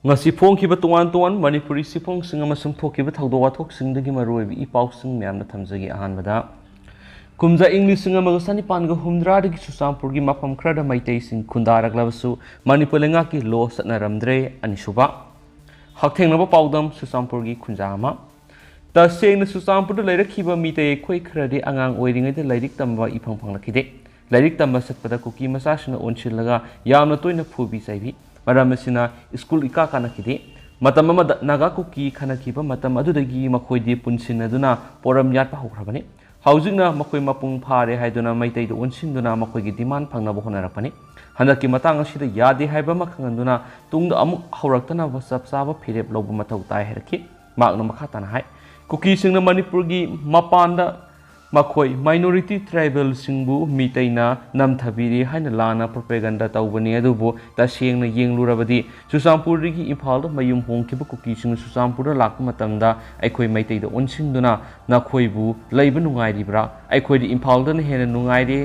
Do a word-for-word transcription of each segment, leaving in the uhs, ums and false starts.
ꯉꯁꯤ ꯐꯣꯡꯈꯤꯕ ꯇꯣꯉꯥꯟ ꯇꯣꯉꯥꯟ ꯃꯅꯤꯄꯨꯔꯤ ꯆꯦꯐꯣꯡꯁꯤꯡ ꯑꯃꯁꯨꯡ ꯊꯣꯛꯈꯤꯕ ꯊꯧꯗꯣꯛ ꯋꯥꯊꯣꯛꯁꯤꯡꯗꯒꯤ ꯃꯔꯨꯑꯣꯏꯕ ꯏ ꯄꯥꯎꯁꯤꯡ ꯃꯌꯥꯝꯅ ꯊꯝꯖꯒꯦ꯫ ꯑꯍꯥꯟꯕꯗ, ꯀꯨꯝꯖꯥ ꯏꯪ ꯂꯤꯁꯤꯡ ꯑꯃꯒ ꯆꯅꯤꯄꯥꯟꯒ ꯍꯨꯝꯗ꯭ꯔꯥꯗꯒꯤ ꯆꯨꯔꯆꯥꯟꯄꯨꯔꯒꯤ ꯃꯐꯝ ꯈꯔꯗ ꯃꯩꯇꯩꯁꯤꯡ ꯈꯨꯟꯗꯥꯔꯛꯂꯕꯁꯨ ꯃꯅꯤꯄꯨꯔ ꯂꯩꯉꯥꯛꯀꯤ ꯂꯣ ꯆꯠꯅꯔꯝꯗ꯭ꯔꯦ꯫ ꯑꯅꯤꯁꯨꯕ, ꯍꯛꯊꯦꯡꯅꯕ ꯄꯥꯎꯗꯝ ꯆꯨꯔꯆꯥꯟꯄꯨꯔꯒꯤ ꯈꯨꯟꯖꯥ ꯑꯃ꯫ ꯇꯁꯦꯡꯅ ꯆꯨꯔꯆꯥꯟꯄꯨꯔꯗ ꯂꯩꯔꯛꯈꯤꯕ ꯃꯤꯇꯩ ꯑꯩꯈꯣꯏ ꯈꯔꯗꯤ ꯑꯉꯥꯡ ꯑꯣꯏꯔꯤꯉꯩꯗ ꯂꯥꯏꯔꯤꯛ ꯇꯝꯕ ꯏꯐꯪ ꯐꯪꯂꯛꯈꯤꯗꯦ꯫ ꯂꯥꯏꯔꯤꯛ ꯇꯝꯕ ꯆꯠꯄꯗ ꯀꯨꯀꯤ ꯃꯆꯥꯁꯤꯡꯅ ꯑꯣꯟꯁꯤꯜꯂꯒ ꯌꯥꯝꯅ ꯇꯣꯏꯅ ꯐꯨꯕꯤ ꯆꯩꯕꯤ꯫ ꯃꯔꯝ ꯑꯁꯤꯅ ꯁ꯭ꯀꯨꯜ ꯏꯀꯥ ꯀꯥꯅꯈꯤꯗꯦ꯫ ꯃꯇꯝ ꯑꯃꯗ ꯅꯥꯒꯥ ꯀꯨꯀꯤ ꯈꯠꯅꯈꯤꯕ ꯃꯇꯝ ꯑꯗꯨꯗꯒꯤ ꯃꯈꯣꯏꯗꯤ ꯄꯨꯟꯁꯤꯟꯅꯗꯨꯅ ꯄꯣꯔꯝ ꯌꯥꯠꯄ ꯍꯧꯈ꯭ꯔꯕꯅꯤ꯫ ꯍꯧꯖꯤꯛꯅ ꯃꯈꯣꯏ ꯃꯄꯨꯡ ꯐꯥꯔꯦ ꯍꯥꯏꯗꯨꯅ ꯃꯩꯇꯩꯗ ꯑꯣꯟꯁꯤꯟꯗꯨꯅ ꯃꯈꯣꯏꯒꯤ ꯗꯤꯃꯥꯟ ꯐꯪꯅꯕ ꯍꯣꯠꯅꯔꯛꯄꯅꯤ꯫ ꯍꯟꯗꯛꯀꯤ ꯃꯇꯥꯡ ꯑꯁꯤꯗ ꯌꯥꯗꯦ ꯍꯥꯏꯕ ꯑꯃ ꯈꯪꯍꯟꯗꯨꯅ ꯇꯨꯡꯗ ꯑꯃꯨꯛ ꯍꯧꯔꯛꯇꯅꯕ ꯆꯞ ꯆꯥꯕ ꯐꯤꯔꯦꯞ ꯂꯧꯕ ꯃꯊꯧ ꯇꯥꯏ ꯍꯥꯏꯔꯛꯈꯤ꯫ ꯃꯍꯥꯛꯅ ꯃꯈꯥ ꯇꯥꯅ ꯍꯥꯏ, ꯀꯨꯀꯤꯁꯤꯡꯅ ꯃꯅꯤꯄꯨꯔꯒꯤ ꯃꯄꯥꯟꯗ ꯃꯈꯣꯏ minority tribalꯁꯤꯡꯕꯨ ꯃꯤꯇꯩꯅ ꯅꯝꯊꯕꯤꯔꯤ ꯍꯥꯏꯅ ꯂꯥꯟꯅ propaganda ꯇꯧꯕꯅꯤ, ꯑꯗꯨꯕꯨ ꯇꯁꯦꯡꯅ ꯌꯦꯡꯂꯨꯔꯕꯗꯤ ꯆꯨꯔꯆꯥꯟꯄꯨꯔꯗꯒꯤ ꯏꯝꯐꯥꯜꯗ ꯃꯌꯨꯝ ꯍꯣꯡꯈꯤꯕ ꯀꯨꯀꯤꯁꯤꯡꯅ ꯆꯨꯔꯆꯥꯟꯄꯨꯔꯗ ꯂꯥꯛꯄ ꯃꯇꯝꯗ ꯑꯩꯈꯣꯏ ꯃꯩꯇꯩꯗ ꯑꯣꯟꯁꯤꯟꯗꯨꯅ "ꯅꯈꯣꯏꯕꯨ ꯂꯩꯕ ꯅꯨꯡꯉꯥꯏꯔꯤꯕ꯭ꯔꯥ? ꯑꯩꯈꯣꯏꯗꯤ ꯏꯝꯐꯥꯜꯗꯅ ꯍꯦꯟꯅ ꯅꯨꯡꯉꯥꯏꯔꯦ"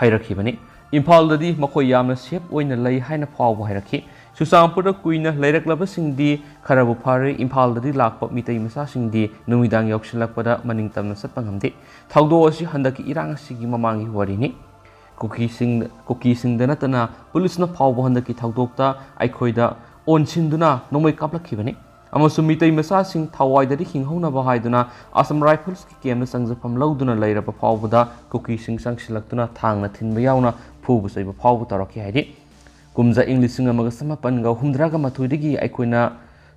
ꯍꯥꯏꯔꯛꯈꯤꯕꯅꯤ꯫ ꯏꯝꯐꯥꯜꯗꯗꯤ ꯃꯈꯣꯏ ꯌꯥꯝꯅ safe ꯑꯣꯏꯅ ꯂꯩ ꯍꯥꯏꯅ ꯐꯥꯎꯕ ꯍꯥꯏꯔꯛꯈꯤ꯫ ꯆꯨꯔꯆꯥꯟꯄꯨꯔꯗ ꯀꯨꯏꯅ ꯂꯩꯔꯛꯂꯕꯁꯤꯡꯗꯤ ꯈꯔꯕꯨ ꯐꯔꯦ, ꯏꯝꯐꯥꯜꯗꯗꯤ ꯂꯥꯛꯄ ꯃꯤꯇꯩ ꯃꯆꯥꯁꯤꯡꯗꯤ ꯅꯨꯃꯤꯗꯥꯡ ꯌꯧꯁꯤꯜꯂꯛꯄꯗ ꯃꯅꯤꯡ ꯇꯝꯅ ꯆꯠꯄ ꯉꯝꯗꯦ꯫ ꯊꯧꯗꯣꯛ ꯑꯁꯤ ꯍꯟꯗꯛꯀꯤ ꯏꯔꯥꯡ ꯑꯁꯤꯒꯤ ꯃꯃꯥꯡꯒꯤ ꯋꯥꯔꯤꯅꯤ꯫ ꯀꯨꯀꯤꯁꯤꯡ, ꯀꯨꯀꯤꯁꯤꯡꯗ ꯅꯠꯇꯅ ꯄꯨꯂꯤꯁꯅ ꯐꯥꯎꯕ ꯍꯟꯗꯛꯀꯤ ꯊꯧꯗꯣꯛꯇ ꯑꯩꯈꯣꯏꯗ ꯑꯣꯟꯁꯤꯟꯗꯨꯅ ꯅꯣꯡꯃꯩ ꯀꯥꯞꯂꯛꯈꯤꯕꯅꯤ꯫ ꯑꯃꯁꯨꯡ ꯃꯤꯇꯩ ꯃꯆꯥꯁꯤꯡ ꯊꯋꯥꯏꯗꯗꯤ ꯍꯤꯡꯍꯧꯅꯕ ꯍꯥꯏꯗꯨꯅ Assam Riflesꯀꯤ campꯇ ꯆꯪꯖꯐꯝ ꯂꯧꯗꯨꯅ ꯂꯩꯔꯕ ꯐꯥꯎꯕꯗ ꯀꯨꯀꯤꯁꯤꯡ ꯆꯪꯁꯤꯜꯂꯛꯇꯨꯅ ꯊꯥꯡꯅ ꯊꯤꯟꯕ ꯌꯥꯎꯅ ꯐꯨꯕ ꯆꯩꯕ ꯐꯥꯎꯕ ꯇꯧꯔꯛꯈꯤ ꯍꯥꯏꯔꯤ꯫ ꯀꯨꯝꯖꯥ ꯏꯪ ꯂꯤꯁꯤꯡ ꯑꯃꯒ ꯆꯃꯥꯄꯟꯒ ꯍꯨꯝꯗ꯭ꯔꯥꯒ ꯃꯥꯊꯣꯏꯗꯒꯤ ꯑꯩꯈꯣꯏꯅ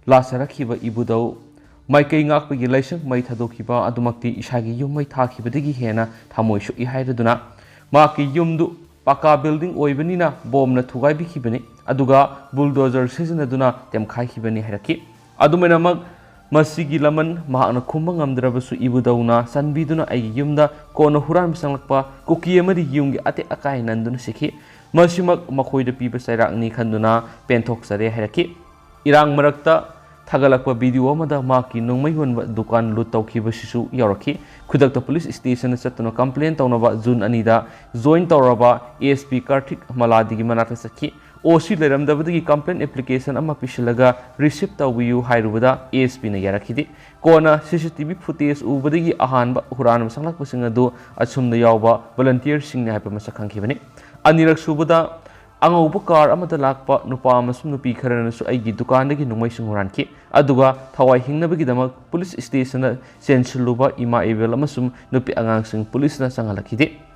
ꯂꯥꯆꯔꯛꯈꯤꯕ ꯏꯕꯨꯙꯧ ꯃꯥꯏꯀꯩ ꯉꯥꯛꯄꯒꯤ ꯂꯥꯏꯁꯪ ꯃꯩ ꯊꯥꯗꯣꯛꯈꯤꯕ ꯑꯗꯨꯃꯛꯇꯤ ꯏꯁꯥꯒꯤ ꯌꯨꯝ ꯃꯩ ꯊꯥꯈꯤꯕꯗꯒꯤ ꯍꯦꯟꯅ ꯊꯃꯣꯏ ꯁꯣꯛꯏ ꯍꯥꯏꯔꯗꯨꯅ ꯃꯍꯥꯛꯀꯤ ꯌꯨꯝꯗꯨ ꯄꯀꯥ building ꯑꯣꯏꯕꯅꯤꯅ ꯕꯣꯝꯅ ꯊꯨꯒꯥꯏꯕꯤꯈꯤꯕꯅꯤ, ꯑꯗꯨꯒ bulldozer ꯁꯤꯖꯤꯟꯅꯗꯨꯅ ꯇꯦꯝꯈꯥꯏꯈꯤꯕꯅꯤ ꯍꯥꯏꯔꯛꯈꯤ꯫ ꯑꯗꯨꯃꯥꯏꯅꯃꯛ ꯃꯁꯤꯒꯤ ꯂꯃꯟ ꯃꯍꯥꯛꯅ ꯈꯨꯝꯕ ꯉꯝꯗ꯭ꯔꯕꯁꯨ ꯏꯕꯨꯙꯧꯅ ꯆꯥꯟꯕꯤꯗꯨꯅ ꯑꯩꯒꯤ ꯌꯨꯝꯗ ꯀꯣꯟꯅ ꯍꯨꯔꯥꯟꯕ ꯆꯪꯂꯛꯄ ꯀꯨꯀꯤ ꯑꯃꯗꯤ ꯌꯨꯝꯒꯤ ꯑꯇꯦꯛ ꯑꯀꯥꯏ ꯅꯟꯗꯨꯅ ꯁꯤꯈꯤ꯫ ꯃꯁꯤꯃꯛ ꯃꯈꯣꯏꯗ ꯄꯤꯕ ꯆꯩꯔꯥꯛꯅꯤ ꯈꯟꯗꯨꯅ ꯄꯦꯟꯊꯣꯛꯆꯔꯦ ꯍꯥꯏꯔꯛꯈꯤ꯫ ꯏꯔꯥꯡ ꯃꯔꯛꯇ ꯊꯥꯒꯠꯂꯛꯄ video ꯑꯃꯗ ꯃꯍꯥꯛꯀꯤ ꯅꯣꯡꯃꯩ ꯌꯣꯟꯕ ꯗꯨꯀꯥꯟ loot ꯇꯧꯈꯤꯕꯁꯤꯁꯨ ꯌꯥꯎꯔꯛꯈꯤ꯫ ꯈꯨꯗꯛꯇ police stationꯗ ꯆꯠꯇꯨꯅ complain ꯇꯧꯅꯕ June ꯑꯅꯤꯗ join ꯇꯧꯔꯕ SP Karthik Maladiꯒꯤ ꯃꯅꯥꯛꯇ ꯆꯠꯈꯤ꯫ ꯑꯣ ꯁꯤ ꯂꯩꯔꯝꯗꯕꯗꯒꯤ complaint application ꯑꯃ ꯄꯤꯁꯤꯜꯂꯒ receive ꯇꯧꯕꯤꯌꯨ ꯍꯥꯏꯔꯨꯕꯗ ꯑꯦ ꯑꯦꯁ ꯄꯤꯅ ꯌꯥꯔꯛꯈꯤꯗꯦ꯫ ꯀꯣꯟꯅ ꯁꯤ ꯁꯤ ꯇꯤ ꯚꯤ footage ꯎꯕꯗꯒꯤ ꯑꯍꯥꯟꯕ ꯍꯨꯔꯥꯟꯕ ꯁꯪꯂꯛꯄꯁꯤꯡ ꯑꯗꯨ ꯑꯁꯨꯝꯅ ꯌꯥꯎꯕ volunteerꯁꯤꯡꯅꯤ ꯍꯥꯏꯕ ꯃꯁꯛ ꯈꯪꯈꯤꯕꯅꯤ꯫ ꯑꯅꯤꯔꯛ ꯁꯨꯕꯗ ꯑꯉꯧꯕ car ꯑꯃꯗ ꯂꯥꯛꯄ ꯅꯨꯄꯥ ꯑꯃꯁꯨꯡ ꯅꯨꯄꯤ ꯈꯔꯅꯁꯨ ꯑꯩꯒꯤ ꯗꯨꯀꯥꯟꯗꯒꯤ ꯅꯣꯡꯃꯩꯁꯤꯡ ꯍꯨꯔꯥꯟꯈꯤ꯫ ꯑꯗꯨꯒ ꯊꯋꯥꯏ ꯍꯤꯡꯅꯕꯒꯤꯗꯃꯛ police stationꯗ ꯆꯦꯟꯁꯤꯜꯂꯨꯕ ꯏꯃꯥ ꯏꯕꯦꯜ ꯑꯃꯁꯨꯡ ꯅꯨꯄꯤ ꯑꯉꯥꯡꯁꯤꯡ policeꯅ ꯆꯪꯍꯜꯂꯛꯈꯤꯗꯦ꯫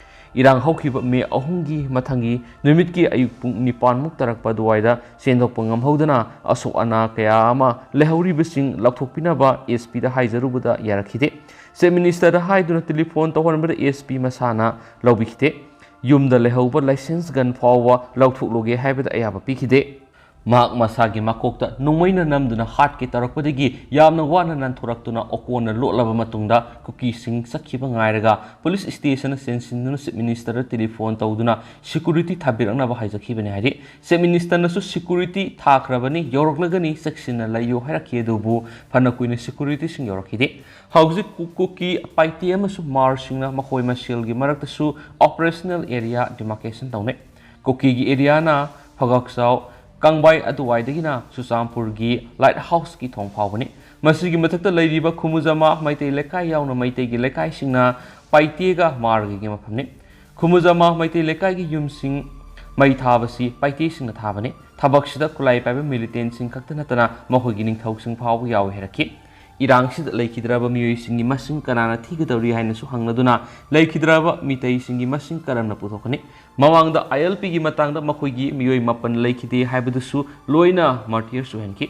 ꯏꯔꯥꯡ ꯍꯧꯈꯤꯕ ꯃꯦ ꯑꯍꯨꯝꯒꯤ ꯃꯊꯪꯒꯤ ꯅꯨꯃꯤꯠꯀꯤ ꯑꯌꯨꯛ ꯄꯨꯡ ꯅꯤꯄꯥꯟꯃꯨꯛ ꯇꯥꯔꯛꯄ ꯑꯗꯨꯋꯥꯏꯗ ꯆꯦꯟꯊꯣꯛꯄ ꯉꯝꯍꯧꯗꯅ ꯑꯁꯣꯛ ꯑꯅꯥ ꯀꯌꯥ ꯑꯃ ꯂꯩꯍꯧꯔꯤꯕꯁꯤꯡ ꯂꯧꯊꯣꯛꯄꯤꯅꯕ ꯑꯦꯁ ꯄꯤꯗ ꯍꯥꯏꯖꯔꯨꯕꯗ ꯌꯥꯔꯛꯈꯤꯗꯦ꯫ Chief Ministerꯗ ꯍꯥꯏꯗꯨꯅ telephone ꯇꯧꯍꯟꯕꯗ ꯑꯦꯁ ꯄꯤ ꯃꯁꯥꯅ ꯂꯧꯕꯤꯈꯤꯗꯦ꯫ ꯌꯨꯝꯗ ꯂꯩꯍꯧꯕ license gun ꯐꯥꯎꯕ ꯂꯧꯊꯣꯛꯂꯨꯒꯦ ꯍꯥꯏꯕꯗ ꯑꯌꯥꯕ ꯄꯤꯈꯤꯗꯦ꯫ ꯃꯍꯥꯛ ꯃꯁꯥꯒꯤ ꯃꯀꯣꯛꯇ ꯅꯣꯡꯃꯩꯅ ꯅꯝꯗꯨꯅ ꯍꯥꯠꯀꯦ ꯇꯧꯔꯛꯄꯗꯒꯤ ꯌꯥꯝꯅ ꯋꯥꯅ ꯅꯥꯟꯊꯣꯔꯛꯇꯨꯅ ꯑꯣꯀꯣꯟꯅ ꯂꯣꯠꯂꯕ ꯃꯇꯨꯡꯗ ꯀꯨꯀꯤꯁꯤꯡ ꯆꯠꯈꯤꯕ ꯉꯥꯏꯔꯒ police stationꯗ ꯆꯦꯟꯁꯤꯟꯗꯨꯅ Chief Ministerꯗ telephone ꯇꯧꯗꯨꯅ security ꯊꯥꯕꯤꯔꯛꯅꯕ ꯍꯥꯏꯖꯈꯤꯕꯅꯤ ꯍꯥꯏꯔꯤ꯫ Chief Ministerꯅꯁꯨ security ꯊꯥꯈ꯭ꯔꯕꯅꯤ, ꯌꯧꯔꯛꯂꯒꯅꯤ, ꯆꯦꯛꯁꯤꯟꯅ ꯂꯩꯌꯨ ꯍꯥꯏꯔꯛꯈꯤ, ꯑꯗꯨꯕꯨ ꯐꯅ ꯀꯨꯏꯅ securityꯁꯤꯡ ꯌꯧꯔꯛꯈꯤꯗꯦ꯫ ꯍꯧꯖꯤꯛ ꯀꯨ-, ꯀꯨꯀꯤ, ꯄꯥꯏꯇꯦ ꯑꯃꯁꯨꯡ ꯃꯥꯔꯁꯤꯡꯅ ꯃꯈꯣꯏ ꯃꯁꯦꯜꯒꯤ ꯃꯔꯛꯇꯁꯨ operational area demarcation ꯇꯧꯅꯩ꯫ ꯀꯨꯀꯤꯒꯤ areaꯅ ꯐꯒꯛꯆꯥꯎ, ꯀꯪꯕꯥꯏ ꯑꯗꯨꯋꯥꯏꯗꯒꯤꯅ ꯆꯨꯔꯆꯥꯟꯄꯨꯔꯒꯤ Light Houseꯀꯤ ꯊꯣꯡ ꯐꯥꯎꯕꯅꯤ꯫ ꯃꯁꯤꯒꯤ ꯃꯊꯛꯇ ꯂꯩꯔꯤꯕ ꯈꯨꯃꯨꯖꯃꯥ ꯃꯩꯇꯩ ꯂꯩꯀꯥꯏ ꯌꯥꯎꯅ ꯃꯩꯇꯩꯒꯤ ꯂꯩꯀꯥꯏꯁꯤꯡꯅ ꯄꯥꯏꯇꯦꯒ ꯃꯥꯔꯒꯒꯤ ꯃꯐꯝꯅꯤ꯫ ꯈꯨꯃꯨꯖꯃꯥ ꯃꯩꯇꯩ ꯂꯩꯀꯥꯏꯒꯤ ꯌꯨꯝꯁꯤꯡ ꯃꯩ ꯊꯥꯕꯁꯤ ꯄꯥꯏꯇꯦꯁꯤꯡꯅ ꯊꯥꯕꯅꯤ꯫ ꯊꯕꯛꯁꯤꯗ ꯈꯨꯠꯂꯥꯏ ꯄꯥꯏꯕ militantꯁꯤꯡ ꯈꯛꯇ ꯅꯠꯇꯅ ꯃꯈꯣꯏꯒꯤ ꯅꯤꯡꯊꯧꯁꯤꯡ ꯐꯥꯎꯕ ꯌꯥꯎꯏ ꯍꯥꯏꯔꯛꯈꯤ꯫ ꯏꯔꯥꯡꯁꯤꯗ ꯂꯩꯈꯤꯗ꯭ꯔꯕ ꯃꯤꯑꯣꯏꯁꯤꯡꯒꯤ ꯃꯁꯤꯡ ꯀꯅꯥꯅ ꯊꯤꯒꯗꯧꯔꯤ ꯍꯥꯏꯅꯁꯨ ꯍꯪꯂꯗꯨꯅ ꯂꯩꯈꯤꯗ꯭ꯔꯕ ꯃꯤꯇꯩꯁꯤꯡꯒꯤ ꯃꯁꯤꯡ ꯀꯔꯝꯅ ꯄꯨꯊꯣꯛꯀꯅꯤ? ꯃꯃꯥꯡꯗ ꯑꯥꯏ ꯑꯦꯜ ꯄꯤꯒꯤ ꯃꯇꯥꯡꯗ ꯃꯈꯣꯏꯒꯤ ꯃꯤꯑꯣꯏ ꯃꯥꯄꯟ ꯂꯩꯈꯤꯗꯦ ꯍꯥꯏꯕꯗꯨꯁꯨ ꯂꯣꯏꯅ martyrs ꯑꯣꯏꯍꯟꯈꯤ꯫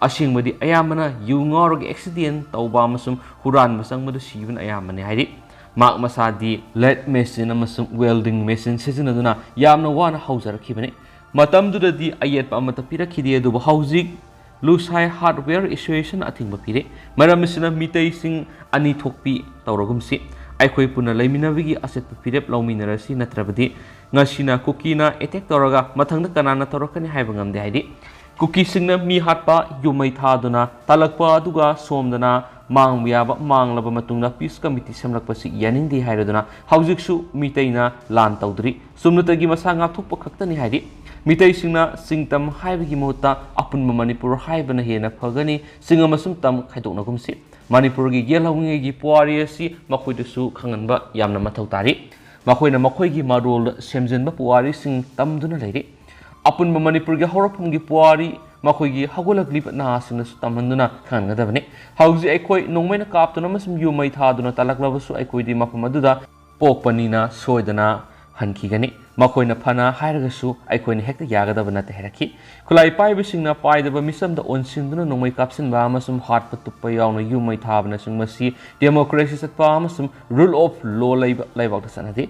ꯑꯁꯦꯡꯕꯗꯤ ꯑꯌꯥꯝꯕꯅ ꯌꯨ ꯉꯥꯎꯔꯒ accident ꯇꯧꯕ ꯑꯃꯁꯨꯡ ꯍꯨꯔꯥꯟꯕ ꯆꯪꯕꯗ ꯁꯤꯕꯅ ꯑꯌꯥꯝꯕꯅꯤ ꯍꯥꯏꯔꯤ꯫ ꯃꯍꯥꯛ ꯃꯁꯥꯗꯤ lathe machine ꯑꯃꯁꯨꯡ welding machine ꯁꯤꯖꯤꯟꯅꯗꯨꯅ ꯌꯥꯝꯅ ꯋꯥꯅ ꯍꯧꯖꯔꯛꯈꯤꯕꯅꯤ꯫ ꯃꯇꯝꯗꯨꯗꯗꯤ ꯑꯌꯦꯠꯄ ꯑꯃꯠꯇ ꯄꯤꯔꯛꯈꯤꯗꯦ, ꯑꯗꯨꯕꯨ ꯍꯧꯖꯤꯛ ꯂꯨꯁꯥꯏ Hardware Association ꯑꯊꯤꯡꯕ ꯄꯤꯔꯦ꯫ ꯃꯔꯝ ꯑꯁꯤꯅ ꯃꯤꯇꯩꯁꯤꯡ ꯑꯅꯤ ꯊꯣꯛꯄꯤ ꯇꯧꯔꯒꯨꯝꯁꯤ꯫ ꯑꯩꯈꯣꯏ ꯄꯨꯟꯅ ꯂꯩꯃꯤꯟꯅꯕꯒꯤ ꯑꯆꯦꯠꯄ ꯐꯤꯔꯦꯞ ꯂꯧꯃꯤꯟꯅꯔꯁꯤ, ꯅꯠꯇ꯭ꯔꯕꯗꯤ ꯉꯁꯤꯅ ꯀꯨꯀꯤꯅ attack ꯇꯧꯔꯒ ꯃꯊꯪꯗ ꯀꯅꯥꯅ ꯇꯧꯔꯛꯀꯅꯤ ꯍꯥꯏꯕ ꯉꯝꯗꯦ ꯍꯥꯏꯔꯤ꯫ ꯀꯨꯀꯤꯁꯤꯡꯅ ꯃꯤ ꯍꯥꯠꯄ, ꯌꯨꯝ ꯃꯩ ꯊꯥꯗꯨꯅ ꯇꯥꯜꯂꯛꯄ ꯑꯗꯨꯒ ꯁꯣꯝꯗꯅ ꯃꯥꯡꯕ ꯌꯥꯕ ꯃꯥꯡꯂꯕ ꯃꯇꯨꯡꯗ peace committee ꯁꯦꯝꯂꯛꯄꯁꯤ ꯌꯥꯅꯤꯡꯗꯦ ꯍꯥꯏꯔꯗꯨꯅ ꯍꯧꯖꯤꯛꯁꯨ ꯃꯤꯇꯩꯅ ꯂꯥꯟ ꯇꯧꯗ꯭ꯔꯤ꯫ ꯁꯨꯞꯅꯇꯒꯤ ꯃꯁꯥ ꯉꯥꯛꯊꯣꯛꯄ ꯈꯛꯇꯅꯤ ꯍꯥꯏꯔꯤ꯫ ꯃꯤꯇꯩꯁꯤꯡꯅ ꯆꯤꯡ ꯇꯝ ꯍꯥꯏꯕꯒꯤ ꯃꯍꯨꯠꯇ ꯑꯄꯨꯟꯕ ꯃꯅꯤꯄꯨꯔ ꯍꯥꯏꯕꯅ ꯍꯦꯟꯅ ꯐꯒꯅꯤ꯫ ꯆꯤꯡ ꯑꯃꯁꯨꯡ ꯇꯝ ꯈꯥꯏꯗꯣꯛꯅꯒꯨꯝꯁꯤ꯫ ꯃꯅꯤꯄꯨꯔꯒꯤ ꯌꯦꯜ ꯍꯧꯉꯩꯒꯤ ꯄꯨꯋꯥꯔꯤ ꯑꯁꯤ ꯃꯈꯣꯏꯗꯁꯨ ꯈꯪꯍꯟꯕ ꯌꯥꯝꯅ ꯃꯊꯧ ꯇꯥꯔꯤ꯫ ꯃꯈꯣꯏꯅ ꯃꯈꯣꯏꯒꯤ ꯃꯔꯣꯜꯗ ꯁꯦꯝꯖꯤꯟꯕ ꯄꯨꯋꯥꯔꯤꯁꯤꯡ ꯇꯝꯗꯨꯅ ꯂꯩꯔꯤ꯫ ꯑꯄꯨꯟꯕ ꯃꯅꯤꯄꯨꯔꯒꯤ ꯍꯧꯔꯛꯐꯝꯒꯤ ꯄꯨꯋꯥꯔꯤ ꯃꯈꯣꯏꯒꯤ ꯍꯧꯒꯠꯂꯛꯂꯤꯕ ꯅꯍꯥꯁꯤꯡꯅꯁꯨ ꯇꯝꯍꯟꯗꯨꯅ ꯈꯪꯍꯟꯒꯗꯕꯅꯤ꯫ ꯍꯧꯖꯤꯛ ꯑꯩꯈꯣꯏ ꯅꯣꯡꯃꯩꯅ ꯀꯥꯞꯇꯨꯅ ꯑꯃꯁꯨꯡ ꯌꯨꯝ ꯃꯩ ꯊꯥꯗꯨꯅ ꯇꯥꯜꯂꯛꯂꯕꯁꯨ ꯑꯩꯈꯣꯏꯗꯤ ꯃꯐꯝ ꯑꯗꯨꯗ ꯄꯣꯛꯄꯅꯤꯅ ꯁꯣꯏꯗꯅ ꯍꯟꯈꯤꯒꯅꯤ꯫ ꯃꯈꯣꯏꯅ ꯐꯅ ꯍꯥꯏꯔꯒꯁꯨ ꯑꯩꯈꯣꯏꯅ ꯍꯦꯛꯇ ꯌꯥꯒꯗꯕ ꯅꯠꯇꯦ ꯍꯥꯏꯔꯛꯈꯤ꯫ ꯈꯨꯠꯂꯥꯏ ꯄꯥꯏꯕꯁꯤꯡꯅ ꯄꯥꯏꯗꯕ ꯃꯤꯆꯝꯗ ꯑꯣꯟꯁꯤꯟꯗꯨꯅ ꯅꯣꯡꯃꯩ ꯀꯥꯞꯁꯤꯟꯕ ꯑꯃꯁꯨꯡ ꯍꯥꯠꯄ ꯇꯨꯞꯄ ꯌꯥꯎꯅ ꯌꯨꯝ ꯃꯩ ꯊꯥꯕꯅꯆꯤꯡꯕꯁꯤ democracy ꯆꯠꯄ ꯑꯃꯁꯨꯡ rule of law ꯂꯩꯕ ꯂꯩꯕꯥꯛꯇ ꯆꯠꯅꯗꯦ꯫